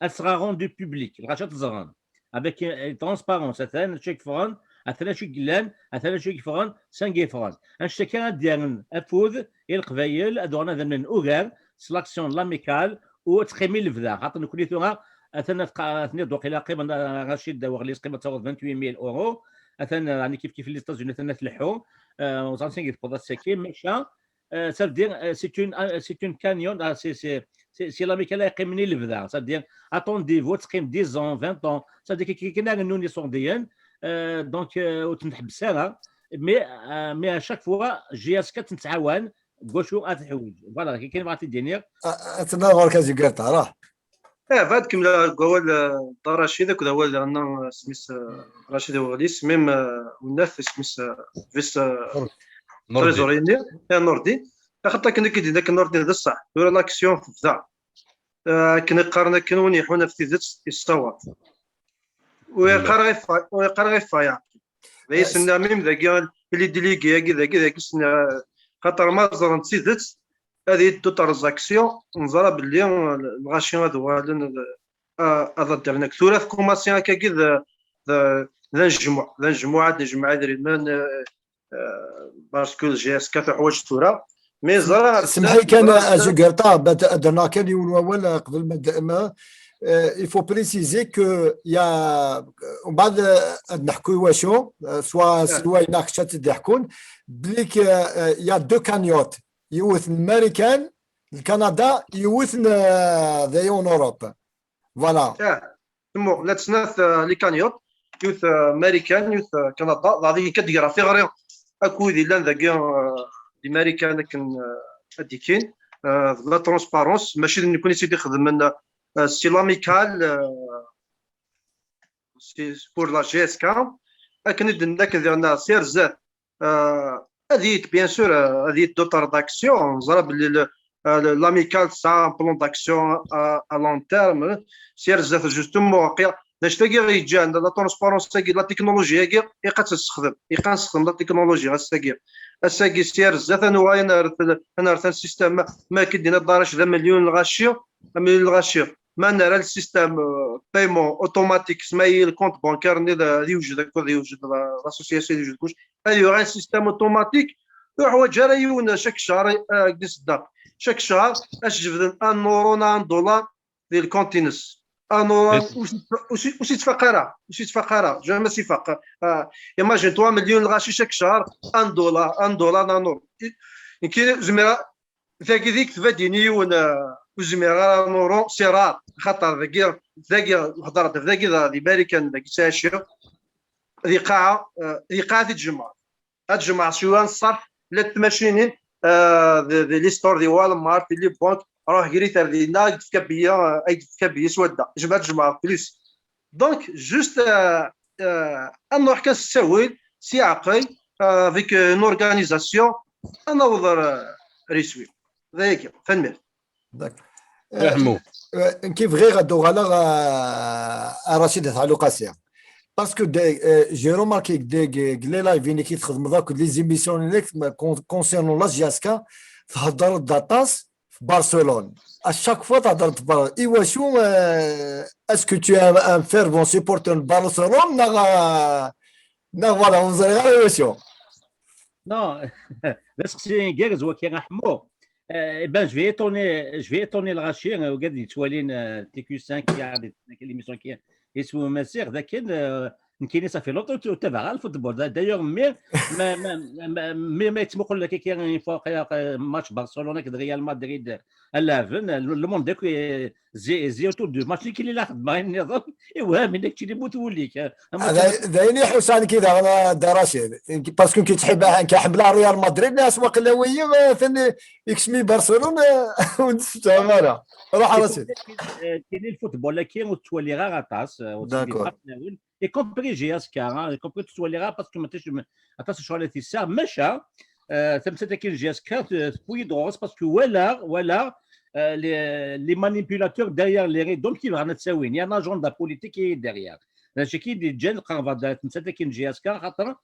elle sera rendue publique. Lɣaci ad t-ẓren. Avec, euh, transparence, atan acu i yeffɣen, atan acu i yellan, atan acu i yeffɣen, sanga yeffɣen. Annect-agi ad d-yerren afud i Leqbayel, ad uɣalen ad amnen ugar s l'action de l'amicale, u ad teqqim i lebda. Xaṭer nekkni tura, atan ad qa-, ad ten-id-uqil aqim, Racid Aweɣlis, qim ad taweḍ vingt-huit mille euros. Atan, euh, ɛni kif kif les États-Unis, atan ad tleḥḥu. Euh, ur ẓrin sanga tewweḍ ass-agi, maca, euh, ça veut dire, euh, c'est une, euh, c'est une cagnotte, ah, c'est, c'est, c'est, c'est l'amicale ay yeqqimen i lebda. Ça veut dire, attendez-vous, ad teqqim dix ans, vingt ans. Ça veut dire, akken ara rnun iṣurdiyen. Euh, donc, euh, ur ten-tḥebbes ara. Mais, euh, mais à chaque fois, J S K ad ten-tettɛawan, deg wacu ara teḥwiǧ. Voilà, akken bɣiɣ ad t-id-iniɣ. Ad tenna ɣur-k azeggar taṛah. Eh, bad kemmleɣ deg wawal, eh, Dda Racid akked awal daɣen, eh, isem-is, eh, Racid Uɣlis, même, eh, unat isem-is, eh, vice, eh, trésorier-nni, eh, Nordin. Axaṭer akken i k-id-yenna akken Nordin d ṣṣeḥ, tura l'action tebda. Eh, akken i qqaren akken win yeḥun ɣef tidet yessawaḍ. Ur yeqqar ɣef, ur yeqqar ɣef waya. D ay senna même dagi, les délégués-agi, dagi, dagi, senna, xaṭer ma ẓren tidet, ad yeddu transaction, neẓra belli, eh, lɣaci ad uɣalen, eh, ad, ad ddren. Tura tkumaṣi akkagi d, d, d anejmuɛ, d anejmuɛ ad nejmeɛ idrimen, eh, eh, parce que le G S K tuḥwaǧ tura. Mais ẓra, semḥi kan, a Zugerta, ad, ad rneɣ kan yiwen wawal, eh, qbel ma d-, ma, eh, il faut préciser que y a, eh, umbeɛd, eh, ad neḥku i wacu, eh, soit Silwa neɣ kečč ad t-id-iḥkun, belli que, eh, y a deux cagnottes, yiwet n Marikan, Lkanada, yiwet n, eh, d aya en Europe. Voilà. Ah, semmu, la snat, eh, les cagnottes, yiwet, eh, Marikan, yiwet, eh, Kanada, dɣa deg kan d-greɣ tiɣri akk wid yellan dagi, eh, di Marikan akken, eh, ad d-ikkin, eh, d la transparence, mačči d nekkni i tt-id-ixedmen, eh, c'est l'amicale, eh, c'est pour la G S K, akken i d-nenna akken diɣen, eh, si ar zdat, eh, ad yit, bien sûr, eh, ad yit d'autres actions, neẓra belli le, eh, le, l'amicale tesɛa un plan d'action à, à long terme, si ar zdat, justement, aqi-, d acu-tagi i yeǧǧan, la transparence-agi, la technologie-agi, ilaq ad tt-nessexdem, ilaq ad nessexdem la technologie, ass-agi. Ass-agi, si ar zdat, ad nuɣal ad nerr, ad nerr un système, ma, ma akken d-yenna Dda Racid, d amelyun n lɣaci, amelyun n lɣaci. Ma nerra le système, euh, paiement automatique, sma le compte bancaire-nni ad, ad yewjed akked, ad yewjed la, l'association, ad yewjed kullec, ad yuɣal un système automatique, ur yeḥwaǧ ara yiwen chaque شهر, eh, deg ṣṣeddaqa. Chaque شهر, ad s-jebden un euro neɣ un dollar di le compte-ines. Un euro, ur s-, ur s-, ur s-yettfaq ara, ur s-yettfaq ara, jamais s-ifaq. Ah, imagine-toi, amelyun n lɣaci chaque شهر, un dollar, un dollar neɣ un euro. Nekk, ur zmireɣ, tagi d-yekteb-d yiwen, eh, ur zmireɣ ara, un euro, c'est rare, xaṭer dagi, dagi, hedreɣ-d dagi, d, di Marikan, dagi ttɛiciɣ, di lqaɛa, eh, di lqaɛa i d-jemɛeɣ. Ad jemɛeɣ cwiya n ṣṣerf, llant tmacinin, eh, di, di les stores, di Walmart, di les banques, ruḥ grit ar dinna, ay d-tefka billet, eh, ay d-tefka billet swadda. Jemɛeɣ, ad jemɛeɣ plus. Donc, juste, euh, euh, ad nruḥ kan s ttawil, s iɛeqqel, euh, avec, euh, une organisation, ad naweḍ ar, ar iswi. D ayagi, tanemmirt. D'accord. Euh, euh, nekk bɣiɣ ad uɣaleɣ, euh, ar Racid At Ɛli Qasi. Parce que de, euh, j'ai remarqué que de, que, que les lives-inek i txedmeḍ akk, les émissions-inek, con-, concernant la G S K, theddreḍ-d aṭas, Barcelone. À chaque fois, tu as euh, est-ce que tu es un, un fervent supporter de Barcelone? Non, euh, non, voilà, on dirait la révolution. Non, d aseqsi igerrez waki, a Ḥemmu. Eh ben, je vais étonner, je vais étonner le Rachir, euh, regarde, il soit euh, T Q cinq, il y a des, des émissions qui, et sous Massir, d'accord, euh, Nekkini, ça fait longtemps ur ttabaɛeɣ ara lfutbol. D'ailleurs, mi, ma, ma, ma, mi, ma yettmuqul kiki, une fois, euh, match Barcelone akked Real Madrid, euh, à l'avant, euh, le, le monde, euh, zi, zi autour du match, nekkini la xeddmeɣ ayen nniḍen, iwhem, nekk keččini yemmut wul-ik, euh, un match. D ayen iḥusan kida, Dda Racid. Parce que nekk ḥemmleɣ Real Madrid, mais aswaq lawi, euh, tani, yekcem-iyi Barcelone, euh, ur d-tefham ara. Ruḥ a Racid. Nekkini lfutbol-agi ur t-ttwaliɣ ara aṭas, euh, ur t-ttwaliɣ ara aṭas. D'accord. Y compris G S K, hein, y compris ttwaliɣ ara parce que mačči aṭas n ccɣel i tessaɣ, maca, euh, tamsalt-agi n G S K, euh, tewwi-yi-d ɣur-s parce que walaɣ, walaɣ, euh, les, les manipulateurs derrière les rideaux, donc, i bɣan ad ttawin. Il y a un agenda politique qui est derrière. D acu i d-yeǧǧan qerbeɣ-d tamsalt-agi n G S K, xaṭer,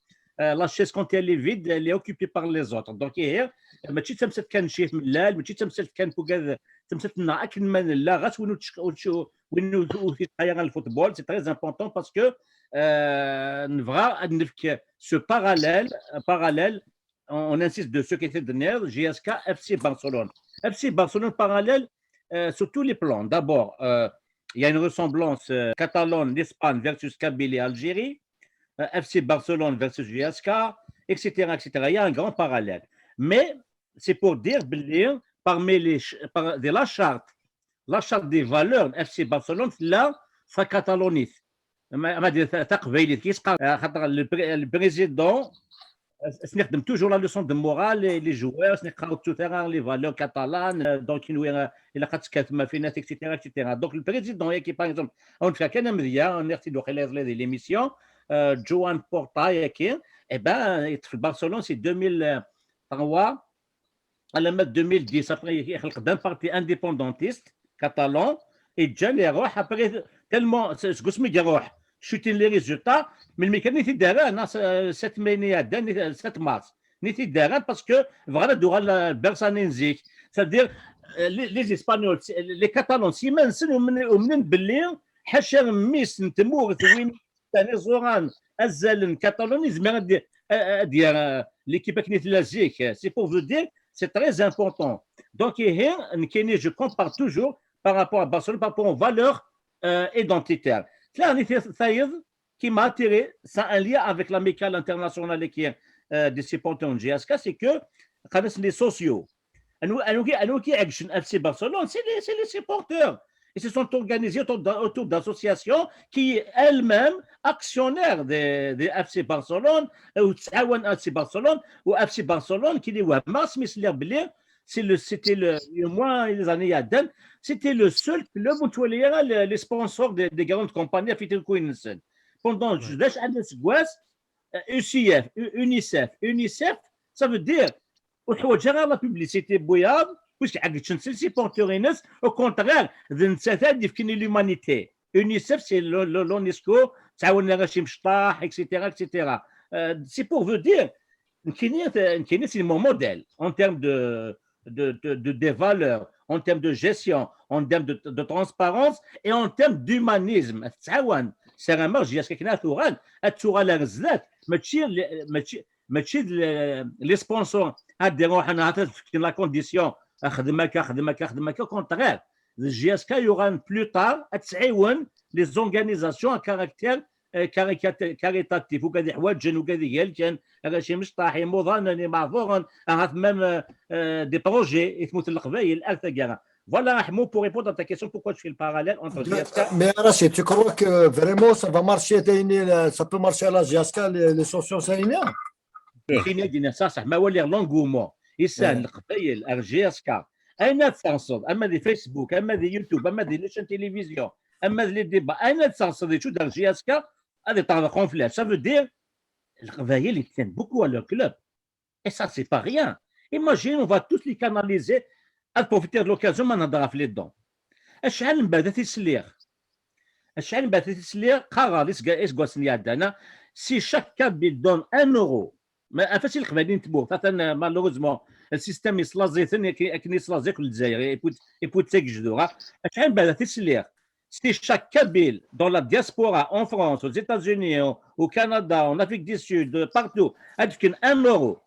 euh, la chaise, quand elle est vide, elle est occupée par les autres. Donc, ihi, mačči d tamsalt kan n Ccix Mellal, mačči d tamsalt kan n wigad, tamsalt-nneɣ akken ma nella, ɣas win ur tec-, ur tec-, win ur, ur yesɛi ara lfutbol, c'est très important parce que, euh, nebɣa ad nefk ce parallèle, un parallèle, on, on insiste de ce qui était donné, G S K, F C Barcelone. F C Barcelone parallèle, euh, sur tous les plans. D'abord, euh, il y a une ressemblance, euh, Catalogne, l'Espagne versus Kabylie, Algérie, euh, F C Barcelone versus G S K, et cetera, et cetera. Il y a un grand parallèle. Mais c'est pour dire, belli, parmi les ch-, par, de la charte, la charte des valeurs, F C Barcelone, là, c'est Catalogne. Ma, ma dire, ta, taqbaylit, kif i s-qqaren, euh, xaṭer le pré-, le président, As-, asni xdem toujours la leçon de morale, les, les joueurs, asni xaw tut ara les valeurs catalanes, euh, donc, il y a, il a quatre quatre ma finesse, et cetera, et cetera. Donc, le président, qui, par exemple, on fait qu'un média, on est de l'émission, euh, Joan Porta, qui, eh ben, il fait Barcelone, c'est deux mille trois, à la deux mille dix, après, il a un parti indépendantiste, catalan, et John est roi, après, tellement, c'est ce que je me dis, roi, chuter les résultats, mais le mécanisme est derrière, non, c'est, euh, sept mai, ni à deux, ni, euh, sept mars. Ni ti dara parce que bɣan ad uɣal, euh, Barça n zik. C'est-à-dire, euh, les, les Espagnols, c'est, les Catalans, si man sen umnen, umnen belli, ḥaca mmi-s n tmurt, win tani ẓuran, azal n Catalogne, yezmer ad, ad, ad, euh, l'équipe akken i tella zik. C'est pour vous dire, c'est très important. Donc, ihi, nekkini, je compare toujours par rapport à Barcelone, par rapport aux valeurs, euh, identitaires. Là, on était, ça y est, qui m'a attiré, ça a un lien avec l'Amicale internationale qui est, euh, des supporters en J S K, c'est que, quand les sociaux, anwa, anwa qui, anwa qui action F C Barcelone, c'est les, c'est les supporters. Ils se sont organisés autour d'a-, autour d'associations qui, elles-mêmes, actionnaires des, des F C Barcelone, ou F C Barcelone, ou F C Barcelone, qui les voit masse, mais c'est le, c'est le, au moins les années à, c'était le seul club où tu voyais les, les sponsors des, des grandes compagnies à Fitr Queens. Pendant, ouais, je laisse un esguas, euh, U C F, U-, UNICEF. UNICEF, ça veut dire, ur teḥwaǧ ara la publicité n wiyaḍ, puisque ɛeggcen s les supporters-ines, au contraire, d nettat ad d-yefken l'humanité. UNICEF, c'est le, le, l'UNESCO, ttɛawanen arrac imecṭaḥ, et cetera, et cetera. Euh, c'est pour vous dire, nekkini, nekkini, c'est mon modèle en termes de, de, de, de, des valeurs, en termes de gestion, en termes de, de transparence et en termes d'humanisme. Ttɛawan, ssarameɣ J S K akken ad tuɣal, ad tuɣal ar zdat, mačči, mačči, mačči d les sponsors ad d-iruḥen, ad fken la condition, xdem akka, xdem akka, xdem akka, au contraire. D J S K yuɣalen plus tard ad tɛiwen les organisations à caractère, euh, caricat-, caritatif, ugad iḥwaǧen, ugad igelken, arrac imecṭaḥ, imuḍanen, imeɛḍuren, ahat même, euh, euh, des projets i tmurt n Leqbayel ar taggara. Voilà, Ahmou, pour répondre à ta question, pourquoi tu fais le parallèle entre J S K... Mais Rachid, tu crois que vraiment ça va marcher, ça peut marcher à la J S K, les, les socios, ça y est? Kini ad d-iniɣ ṣaṣeḥ, ma waliɣ l'engouement, isan, ouais, Leqbayel ar J S K, ayen ad terseḍ, ama di Facebook, ama di YouTube, ama di les chaînes télévision, ama di les débats, ayen ad terseḍ icudd ar J S K, ad iṭerḍeq en flèche. Ça veut dire, Leqbayel, ils tiennent beaucoup à leur club. Et ça, c'est pas rien. Imagine, on va tous les canaliser, à profiter de l'occasion, ma nehder ɣef les dons. Acḥal n bada i sliɣ. Acḥal n bada i sliɣ, qqareɣ iseggasen iɛeddan, si chaque Kabyle donne un euro. Ma, ɣef acu Leqbayel n tmurt, atan, malheureusement, le système yeslaẓ-iten akken, akken yeslaẓ akk Lezzayer, et puis, et puis d tagejdur, ha? Acḥal n bada i sliɣ. Si chaque Kabyle dans la diaspora, en France, aux États-Unis, au, au Canada, en Afrique du Sud, partout, ad d-fken un euro,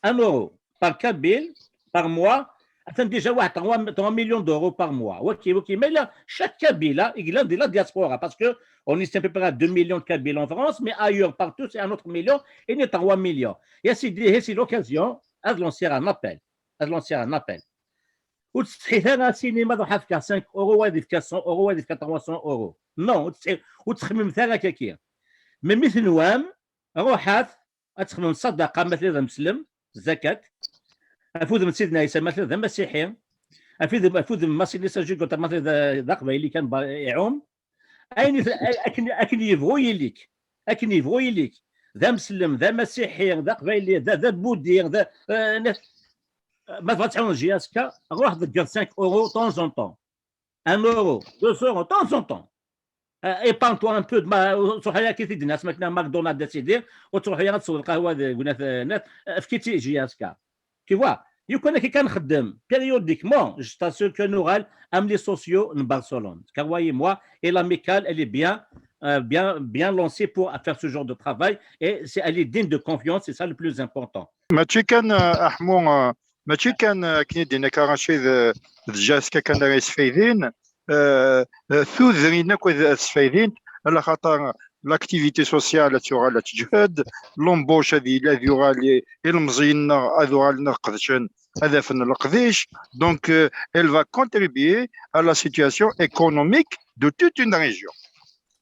un euro par Kabyle, par mois, atan déjà waḥed trois, trois millions d'euros par mois. Ok, ok, mais là, chaque Kabyle, hein, il est de la diaspora, parce que on est à peu près à deux millions de Kabyles en France, mais ailleurs, partout, c'est un autre million, et il est trois millions. Et c'est, c'est l'occasion, ad lancer un appel, ad lancer un appel. Ur tettsetḥi ara cinéma ad ruḥ ad fkeɣ cinq euros, ad fkeɣ cent euros, ad fkeɣ trois cents euros. Non, ur tettsetḥi, ur tettxemmimet ara akka-agi. Mais mi tenwam, ruḥat ad txedmem ṣṣadaqa ma tella d ameslem, zakat. Ɣef udem n Sidna Ɛisa ma tella d amasiḥi. Ɣef udem, ɣef udem n Masinisa Jugota ma tella d, d aqbayli kan ba-, iɛum. Ayen i t-, a-, akken, akken yebɣu yili-k. Akken yebɣu yili-k. D ameslem, d amasiḥi, d aqbayli, d, d abudi, d, eh, ma tebɣa tɛawen J S K, ruḥ ḍegger cinq euros de temps en temps. Un euro, deux euros, de temps en temps. Euh, épargne-toi un peu, ma, ur ttruḥ ara akka i t-id-nnas, ma kna McDonald a sidi, ur ttruḥ ara ad tesweḍ lqahwa deg unat, eh, nat, eh, efk-itt i J S K. Tu vois, yukan akka kan nxeddem, périodiquement, je t'assure que nuɣal am les socios n Barcelone. Croyez-moi, et l'amicale, elle est bien, euh, bien, bien lancée pour faire ce genre de travail, et c'est, elle est digne de confiance, c'est ça le plus important. Mačči kan, euh, Ahmou, euh, mačči kan, euh, akken i d-yenna Rachid, euh, d J S K kan ara yesfaydin, euh, euh, tudrin akk ad, ad sfaydin, alaxaṭer l'activité sociale ad tuɣal ad teǧhed, l'embauche ad yili, ad yuɣal i, ilemẓiyen-nneɣ ad uɣalen ad qedcen, ad afen leqdic. Donc, euh, elle va contribuer à la situation économique de toute une région.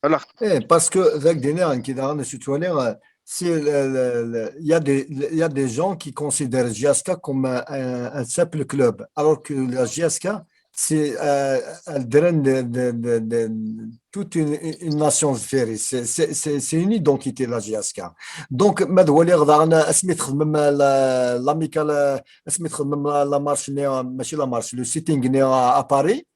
Alors, eh, parce que, dak dina, nekk daɣen, acu ttwaliɣ, euh, c'est le- le- le- il y a des, il y a des gens qui considèrent J S K comme un, un- un simple club, alors que la J S K, c'est euh, elle draine de, de- de- de- toute une, une nation de Ferry. C'est c'est- c'est- c'est une identité, la J S K. Donc, ma d-waliɣ daɣen asmi txedmem la- l'amicale, asmi txedmem la, la marche-nni, mačči la marche, le sitting-nni à, à Paris,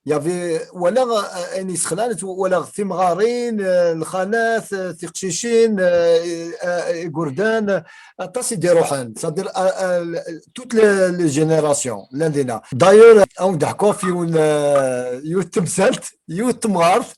il y avait, walaɣ, euh, ayen yessexlan, walaɣ timɣarin, euh, lxanat, euh, tiqcicin, euh, euh, igerdan, aṭas i d-iruḥen, c'est-à-dire, euh, euh, toutes les, les générations, llan dinna. D'ailleurs, ad wen-d-ḥkuɣ f yiwen, euh, yiwet temsalt, yiwet temɣart,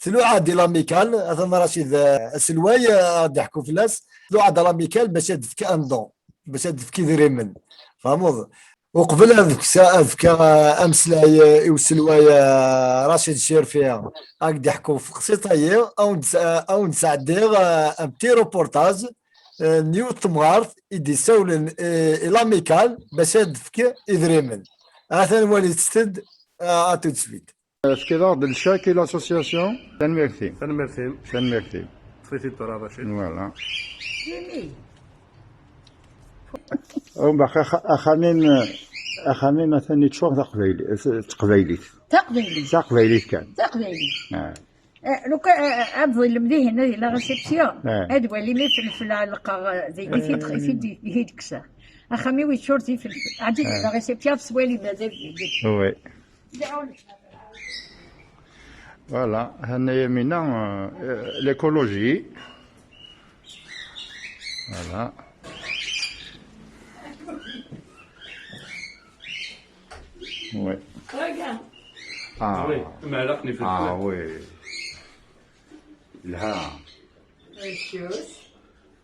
tluɛa-d i l'amicale, atan Racid, euh, aselway, euh, ad d-ḥku fell-as, tluɛa-d à l'amicale bac ad d-tefk un don, bac ad d-tefk idrimen. Tfehmeḍ? Uqbel ad fk-, ad fkeɣ, euh, ameslay, euh, i uselway, euh, Racid Cirfi, ad d-iḥku f teqsiṭ-agi, ad wen-d-, euh, ad wen-d-sɛeddiɣ, euh, un petit reportage, euh, n yiwet temɣart i d-issawlen, euh, i l'amicale bac ad d-tefk idrimen. Atan walit-tt-id, euh, à tout de suite. Tefkiḍ-aɣ-d lcak i l'association. Tanemmirt-im. Tanemmirt-im. Tanemmirt-im. Ṭṭef-it-id tura, Racid. Voilà. Jimmy. Umbeɛd ax-, axxam-im, axxam-im atan yeččur d aqbayli-, d teqbaylit. Taqbaylit. Taqbaylit kan. Taqbaylit. Ah. Eh, lukan, eh, eh, ad tḍillem dihin, di la réception. Ah. Ad walim ifelfel ɛelqeɣ, eh, deg i t-id-, i t-id-, i t-id-kkseɣ. Axxam-iw yeččur d ifelfel. Ɛeddi di la réception, ad teswalim, mazal deg-, Oui. Voilà, هنا يمينة، euh, l'écologie. Voilà. Oui. Regarde. Ah. Ah oui, mais alors, il fait Ah oui. Là.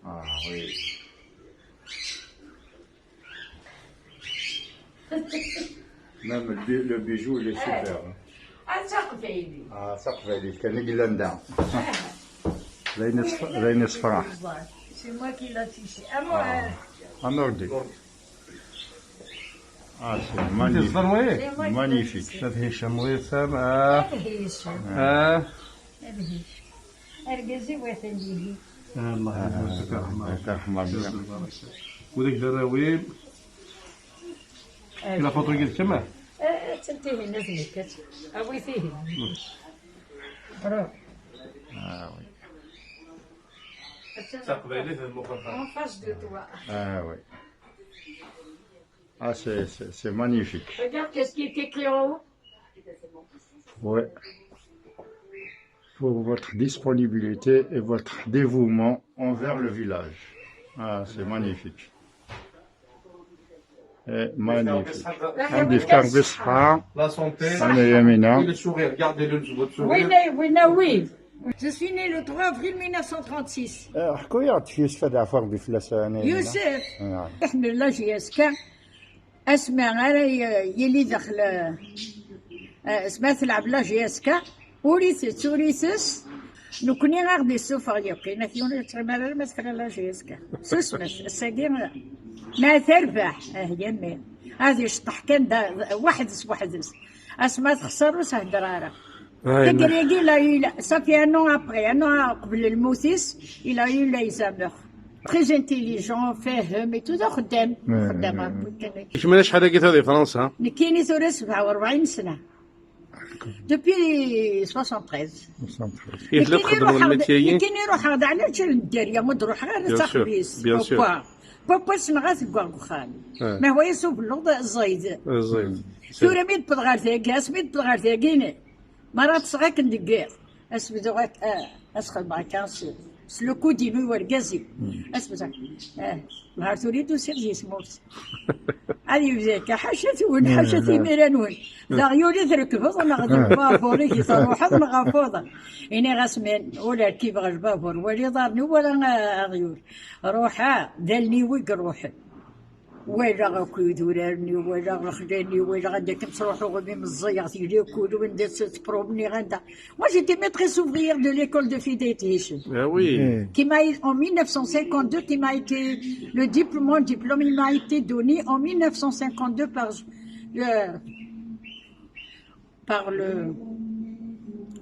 Ah oui. Même le bi-, le bijou, il est super, hein. Ah, d taqbaylit. Ah, d taqbaylit, kan i yellan da. D ayen iṣf-, d ayen iṣefraḥ. C'est moi qui l'a tissé. Ah, moi, Ah, un ordi. Ah, c'est magnifique. C'est moi qui l'a Magnifique. tissé. Ad Hicam, oui, Sam, ah. Ad Hicam. Ah. Ad Hicam. Argaz-iw atan dihin. Ah, Allah Ah, ybarek, Allah ybarek. Ula d arraw-im. Ah. La photo-agi d kemm? Ah, attan tihin, ad nekkat. Awi tihin. Ruh. Ah, oui. Attan Taqbaylit d Muqel Xali. En face de toi. Ah, oui. Ah, c'est, c'est, c'est magnifique. Regarde qu'est-ce qui est écrit en haut. Ouais. Pour votre disponibilité et votre dévouement envers le village. Ah, c'est magnifique. C'est magnifique. Ad d-yefk Ṛebbi ṣṣeḥḥa. La santé. Ana Yamina. Et le sourire. Gardez le, votre sourire. Oui, oui, oui, oui. Je suis née le trois avril mille neuf cent trente-six. Eh, ḥku-yaɣ-d f Yusef, ad yeɛfu Ṛebbi fell-as, a Nna Yamina. Yusef. Ah. Iḥemmel la J S K. Asmi ara y-, yili daxel, eh, asmi ara telɛeb la J S K, ur itett, ur itess. Nekni a ɣ-d-issufeɣ yakk. Yenna-t yiwen ur yettɣimi ara alamma tefra la J S K. Susmet, ass-agi, ma terbeḥ, ah, yammi. Ad iceṭṭeḥ kan da, weḥd-s, weḥd-s. Asma texṣer, ur s-hedder ara. Ah, Taggara-agi, il a eu la, ça fait un an après, un an qbel lmut-is, il a eu l'Alzheimer. Très intelligent, fahem et tout, d axeddam. Ouais, xeddam, ouais, Rebbi kan. Kemmini acḥal-agi tura di Fransa? Nekkini tura sebɛa u rebɛin sna. Depuis soixante-treize. Soixante-treize. I tella Nekkini txeddmeḍ ruḥeɣ-d, lmetyayi? Nekkini ruḥeɣ-d ɛla ǧal n dderya, ur d-ruḥeɣ ara Bien sûr, taxbizt. Bien sûr. Papa, papa ssneɣ-as deg uxxam. Ouais. Ma hwa yas ubelluḍ ẓid. Ẓid. Tura mi d-wwḍeɣ ɣer tagi, asmi d-wwḍeɣ ɣer tagi, ne. Ma ara ṭṭseɣ akken deg iḍ, ad s-bduɣ ak-, ah, ad s-xedmeɣ akka s, s le code-inu i wergaz-iw. Ad s-bduɣ, ah, lehar tura i d-usiɣ di tmurt. Ad yebdu akka, ḥaca-twen, ḥaca timira-nwen. D aɣyul i trekbeḍ, neɣ d lbabur i truḥeḍ, neɣ ɣef uḍar. Iniɣ-as, min, ur rkibeɣ lbabur, wala iḍarren-iw, wala a-, aɣyul. Ruḥeɣ, d allen-iw i iruḥen. Walaɣ akk idurar-nni, walaɣ lexla-nni, walaɣ anda akken ttruḥuɣ imi meẓẓiyeɣ, tili akk anda ttpromniɣ anda. Moi, j'étais maîtresse ouvrière de l'école de Fidayt Hichem. Ah oui. Qui m'a, en mille neuf cent cinquante-deux, qui m'a été, le diplôme, mon diplôme, il m'a été donné en mille neuf cent cinquante-deux par, euh, par le,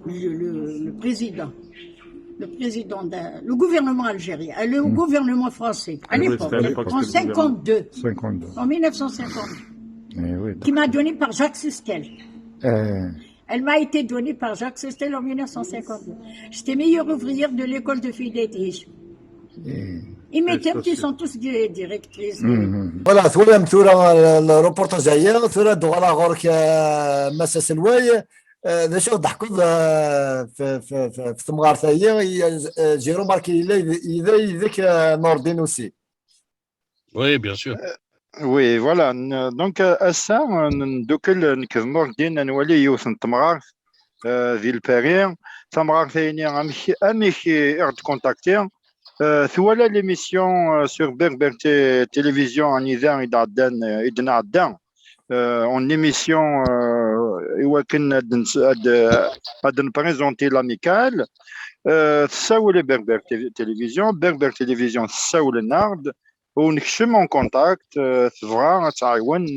le, le, le président. le président de, le gouvernement algérien, euh, le gouvernement français, à l'époque, en cinquante-deux, en mille neuf cent cinquante-deux, qui m'a donné par Jacques Soustelle. Elle m'a été donnée par Jacques Soustelle en mille neuf cent cinquante-deux. J'étais meilleure ouvrière de l'école de filles d'Étiche. Et mes tantes qui sont tous directrices. Voilà, twalam tura le reportage-agi, tura ad uɣaleɣ ɣur-k, Mass Aselway. D acu i ɣ-d-teḥkiḍ fi temɣart-agi? J'ai remarqué yella yid-k Nordin aussi. Oui, bien sûr. Oui, voilà. Donc, ass-a, neddukel nekk d Nordin ad nwali yiwet n temɣart di Lpari. Tamɣart-ayini, amek i ɣ-d-kontakti? Twala l'émission sur Berbère Télévision anida i d-ɛeddan, i d-nɛedda en émission i wakken ad n-présenter l'Amicale. Tessawel i Berbère Télévision, Berbère Télévision tessawel-aneɣ-d, u nekcem en contact, tebɣa ad tɛiwen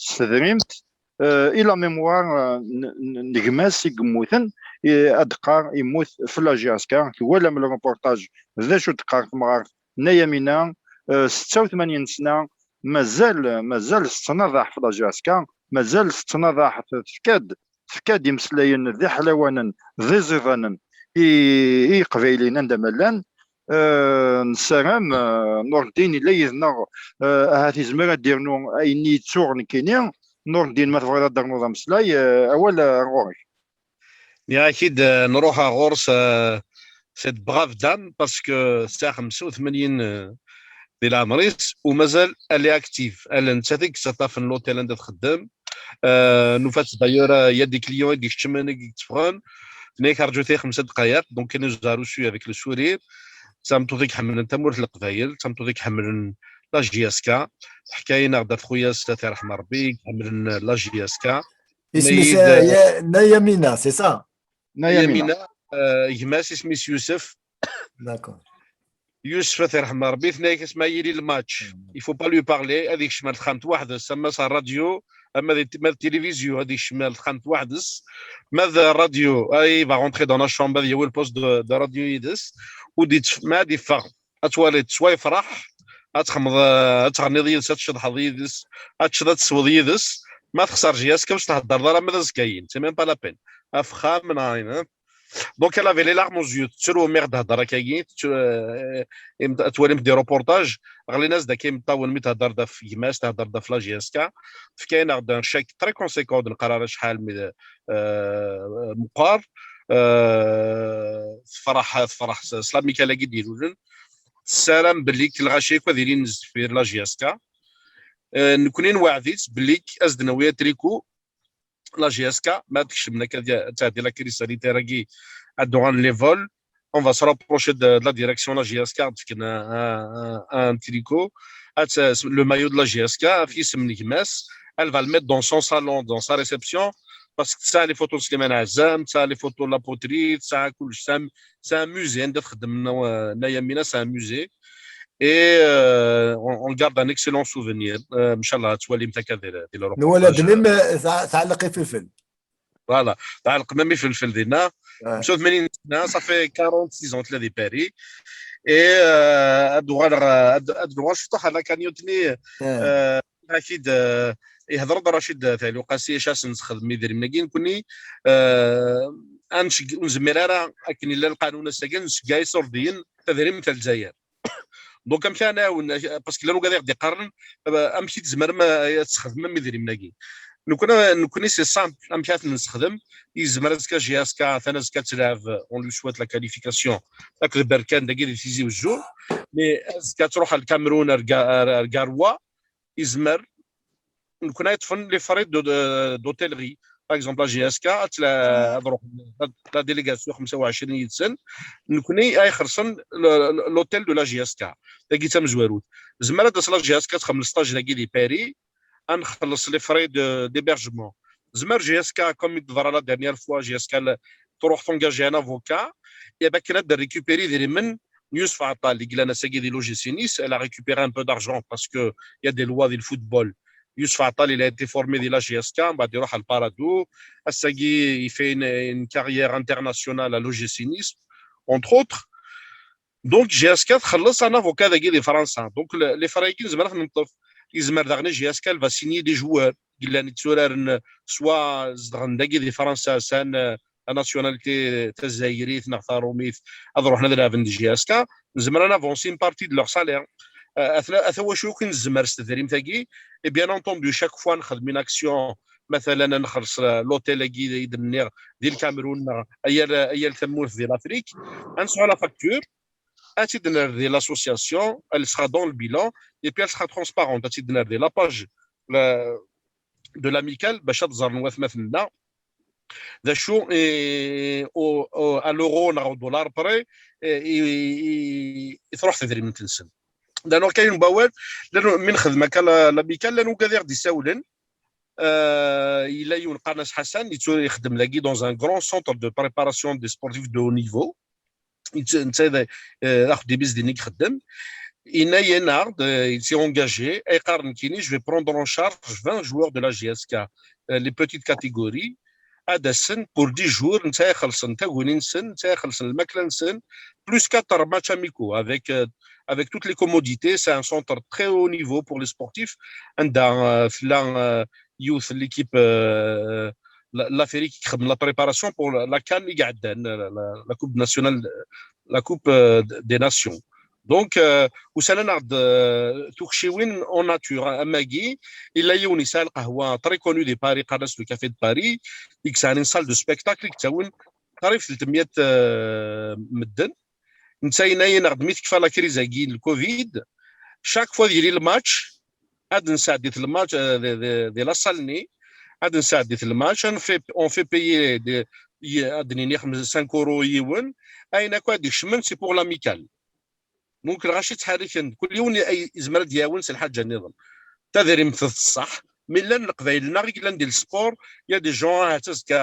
s tedrimt i la mémoire n gma-s i yemmuten, ad d-teqqar yemmut f la J S K. Twalam le reportage, d acu d-teqqar temɣart Nna Yamina, setta u tmanyin sna, mazal, mazal tettnaḍaḥ f la J S K, mazal tettnaḍaḥ, tefka-d, tefka-d imeslayen d iḥlawanen, d iẓidanen i, i Yeqbayliyen anda ma llan. Nessaram Nurdin yella yid-neɣ, ahat yezmer ad d-yernu ayen i yettuɣ nekkini. Nurdin, ma tebɣiḍ ad d-ternuḍ ameslay, awal ɣur-k. Nniɣ-ak-id, nruḥ ɣur-s, cette brave dame, parce que tesɛa xemsa u tmanyin di leɛmer-is, u mazal elle est active. Elle, nettat i yettaṭṭafen l'hôtel anda txeddem. Nufa-tt d'ailleurs, il y a des clients i d-ikeččmen, i d-itteffɣen. Tenna-yak rǧut-iyi xemsa ddqayeq, donc elle nous a reçus avec le sourire. D tameṭṭut i iḥemmlen tamurt n Leqbayel, d tameṭṭut i iḥemmlen la J S K. Teḥka-yi-d ɣef xuyas, ad t-yerḥem Rebbi, i iḥemmlen la J S K. Isem-is Nna Yamina, c'est ça? Nna Yamina, gma-s isem-is Yusef. D'accord. Yusef, ad t-yerḥem Rebbi, tenna-yak asma yili le match, il faut pas lui parler, ad ikcem ar texxamt weḥd-s, ama s rradyu, ama d tilivizyu, ad ikcem ar texxamt weḥd-s. Ma d rradyu, il va rentrer dans la chambre, ad yawi le poste de, de rradyu yid-s, u d-ittef-, ma ad iffeɣ, ad twaliḍ, swa yefreḥ, ad txedmeḍ, ad tɣenniḍ yid-s, ad tceḍḥeḍ yid-s, ad teččeḍ, ad tesweḍ yid-s. Ma texṣer J S K, ur s-thedreḍ ara ma d azekka-yin, c'est même pas la peine. Afxam, neɣ ayen, hein. Donc, elle avait les larmes aux yeux, tettru mi ɣ-d-thedder akkagi, tettru, euh, im-, ad twalimt des reportages, ɣlin-as-d akka imeṭṭawen mi thedder-d ɣef gma-s, thedder-d ɣef la J S K, tefka-aneɣ-d un chèque très conséquent, ur d-neqqar ara acḥal, mais, euh, meqqar, euh, tefreḥ, tefreḥ s, s l'Amicale-agi d-ilulen. Tessaram belli k-, lɣaci akk ad ilin sdeffir la J S K. Euh, nekkni nweɛd-itt belli k-, as-d-nawi atriku, la J S K, ma ad kecmen akka, ad tɛeddi la crise sanitaire-agi, ad d-uɣalen les vols, on va se rapprocher de, de la direction la J S K, ad d-fken un, un, un tricot, ad, le maillot de la J S K, af yisem n gma-s, elle va le mettre dans son salon, dans sa réception, parce que tesɛa les photos n Slimane Ɛezzam, tesɛa les photos de la poterie, tesɛa kullec, c'est un, c'est un musée, anda txeddem Nna, Nna Yamina, c'est un musée. Et, euh, on, on garde un excellent souvenir. Euh, nchallah, ad twalimt akka di, di le reportage. Nwala-d même, euh, tɛ-, tɛelleq ifelfel. Voilà, tɛelleq même ifelfel dinna. Ouais. Xemsa u tmanyin sna, ça fait quarante-six ans tella di Paris. Et, euh, ad uɣaleɣ, ad, ad nuɣal ciṭuḥ ar la cagnotte-nni, euh, akid, euh, ihder-d Racid Taluqasi, acu ad s-nessexdem idrimen-agi, nekkni, euh, ad nceg-, ur nezmir ara, akken yella lqanun ass-agi, ad nceggeɛ isurdiyen tadrimt n Lezzayer. Donc, amek ara nɛawen, parce que llan wigad i ɣ-d-iqqaren, euh, amek i tzemrem, euh, ad tesxedmem idrimen-agi? Nekkni, nekkni, c'est simple, amek ara ten-nessexdem? Yezmer azekka J S K, atan azekka ad tleɛb, on lui souhaite la qualification, akked Berkan dagi di Tizi Uzzu, mais azekka ad tṛuḥ ar Lkamerun, ar Ga-, ar, ar Garoua, yezmer, nekkni ad yeṭṭfen les frais de, de, d'hôtellerie. Par exemple, la J S K, ad tla-, ad ruḥen la, la délégation xemsa u ɛecrin yid-sen, nekkni ad ixellṣen le, le, l'hôtel de la J S K. Dagi d tamezwarut. Tezmer ad d-tas la J S K, ad txemmel stage dagi di Paris, ad nxelleṣ les frais de, d'hébergement. Tezmer J S K, comme i d-teḍra la dernière fois, J S K la, tṛuḥ tengager un avocat, et ben, akken ad d-récupérer idrimen n Yusef Ɛeṭṭal, i yellan ass-agi di l'O G C Nice, elle a récupéré un peu d'argent parce que il y a des lois di le football. Yusef Ɛeṭṭal, il a été formé di la J S K, mbeɛd iruḥ al Paradou. Ass-agi, il fait une, une carrière internationale à l'O G C Nice. entre autres. Donc, J S K txelleṣ un avocat dagi di Fransa. Donc, le- les frais-agi nezmer ad t-neṭṭef. Yezmer daɣen J S K va signer des joueurs. Yellan yetturaren soit zedɣen dagi di Fransa, sɛan, euh, la nationalité tazzayrit neɣ tarumit, ad ruḥen ad laɛben di J S K. Nezmer ad navancer une partie de leur salaire. Euh, ata ata wacu akk i nezmer s tedrimt-agi. Et bien entendu, chaque fois nexdem une action, مثلا ad nxelleṣ, euh, l'hôtel-agi i d-nniɣ di Lkamerun neɣ ayal ayal tamurt di l'Afrique, ad nesɛu la facture, ad tt-id-nerr di l'association, elle sera dans le bilan, et puis elle sera transparente, ad tt-id-nerr di la page, la- de l'Amicale, bac ad ẓren watmaten-nneɣ d acu, eh, au- au- à l'euro neɣ au dollar près, eh, i i- i truḥ tedrimt-nsen. Dayen, ur kayen wawal, llan mi nexdem akka la- l'Amicale, llan wigad i ɣ-d-isawlen. Euh, yella yiwen qqaren-as Ḥasan, yettu- ixeddem dagi dans un grand centre de préparation des sportifs de haut niveau. Netta d, euh, axeddim-is din i ixeddem. Yenna-yaneɣ-d, euh, il s'est engagé, ay qqaren nekkini, je vais prendre en charge vingt joueurs de la J S K, euh, les petites catégories, ad d-asen pour dix jours, netta ixellṣen taguni-nsen, netta ixellṣen lmakla-nsen, plus quatre matchs amicaux avec, euh, avec toutes les commodités. C'est un centre très haut niveau pour les sportifs. Anda, euh, tella, euh, yiwet l'équipe, euh, la- l'Afrique qui fait la préparation pour la la CAN i iɛeddan, la, la- la Coupe nationale, la Coupe, euh, des Nations. Donc, euh, usan-aneɣ-d, euh, tukciwin en nature, am wagi, yella yiwen yesɛa lqahwa très connu di Paris, qqaren-as le Café de Paris, i yesɛan une salle de spectacle, i yettawin qrib telt mya, euh, medden. Netta yenna-yaneɣ-d mi tekfa la crise-agi n le Covid, chaque fois ad yili le match, ad nesɛeddit le match, euh, di, di, di la salle-nni, ad nesɛeddit le match, on fait, on fait payer des, y- ad d-nini xemsa- cinq euros i yiwen, ayen akk ad d-ikecmen c'est pour l'Amicale. Donc lɣaci ttḥerriken, kul yiwen ay- yezmer ad d-yawen s lḥaǧa nniḍen. Tadrimt d ṣṣeḥ, mi llan Leqbayel-nneɣ i yellan di le sport, il y a des gens, ah,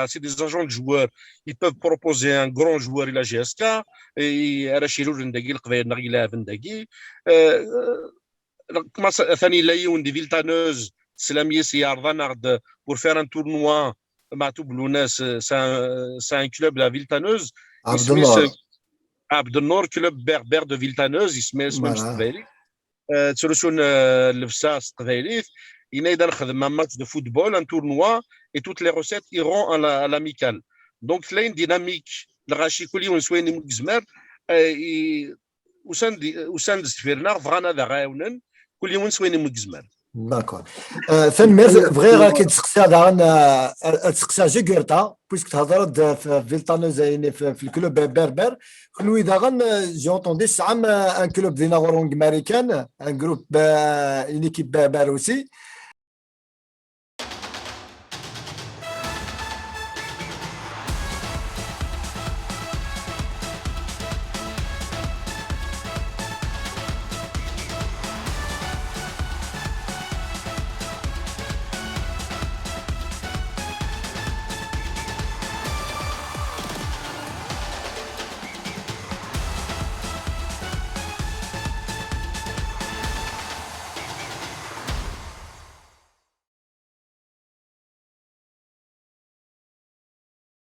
c'est des agents de joueurs, ils peuvent proposer un grand joueur i la J S K, et ara iruren dagi Leqbayel-nneɣ i ileɛben dagi. Euh, Atan yella yiwen di Villetaneuse, teslam yes, yeɛreḍ-aneɣ-d pour faire un tournoi. Maɛtub Luna, c'est c'est un, c'est un club de la Villetaneuse. Isem-is, Abdel Nour. Abdel Nour, club berbère de Villetaneuse, isem-is même s teqbaylit. Euh, ttrusun, euh, llebsa s teqbaylit. Yenna-yi-d ad nexdem un match de football, un tournoi, et toutes les recettes iront à la- à l'Amicale. Donc tella une dynamique, lɣaci kul yiwen s wayen i mu yezmer, euh, i- usan-d usan-d sdeffir-nneɣ, bɣan ad aɣ-ɛiwnen, kul yiwen s wayen i mu yezmer. D'accord. Euh, tanemmirt. Bɣiɣ ad k-id-seqsiɣ daɣen, euh, ad seqsiɣ Jugurta, puisque thedreḍ-d f Villetaneuse, ayen f f le club berbère. Kunwi daɣen, euh, j'ai entendu tesɛam, euh, un club dinna ɣur-wen deg Marikan, un groupe, euh, une équipe berbère aussi.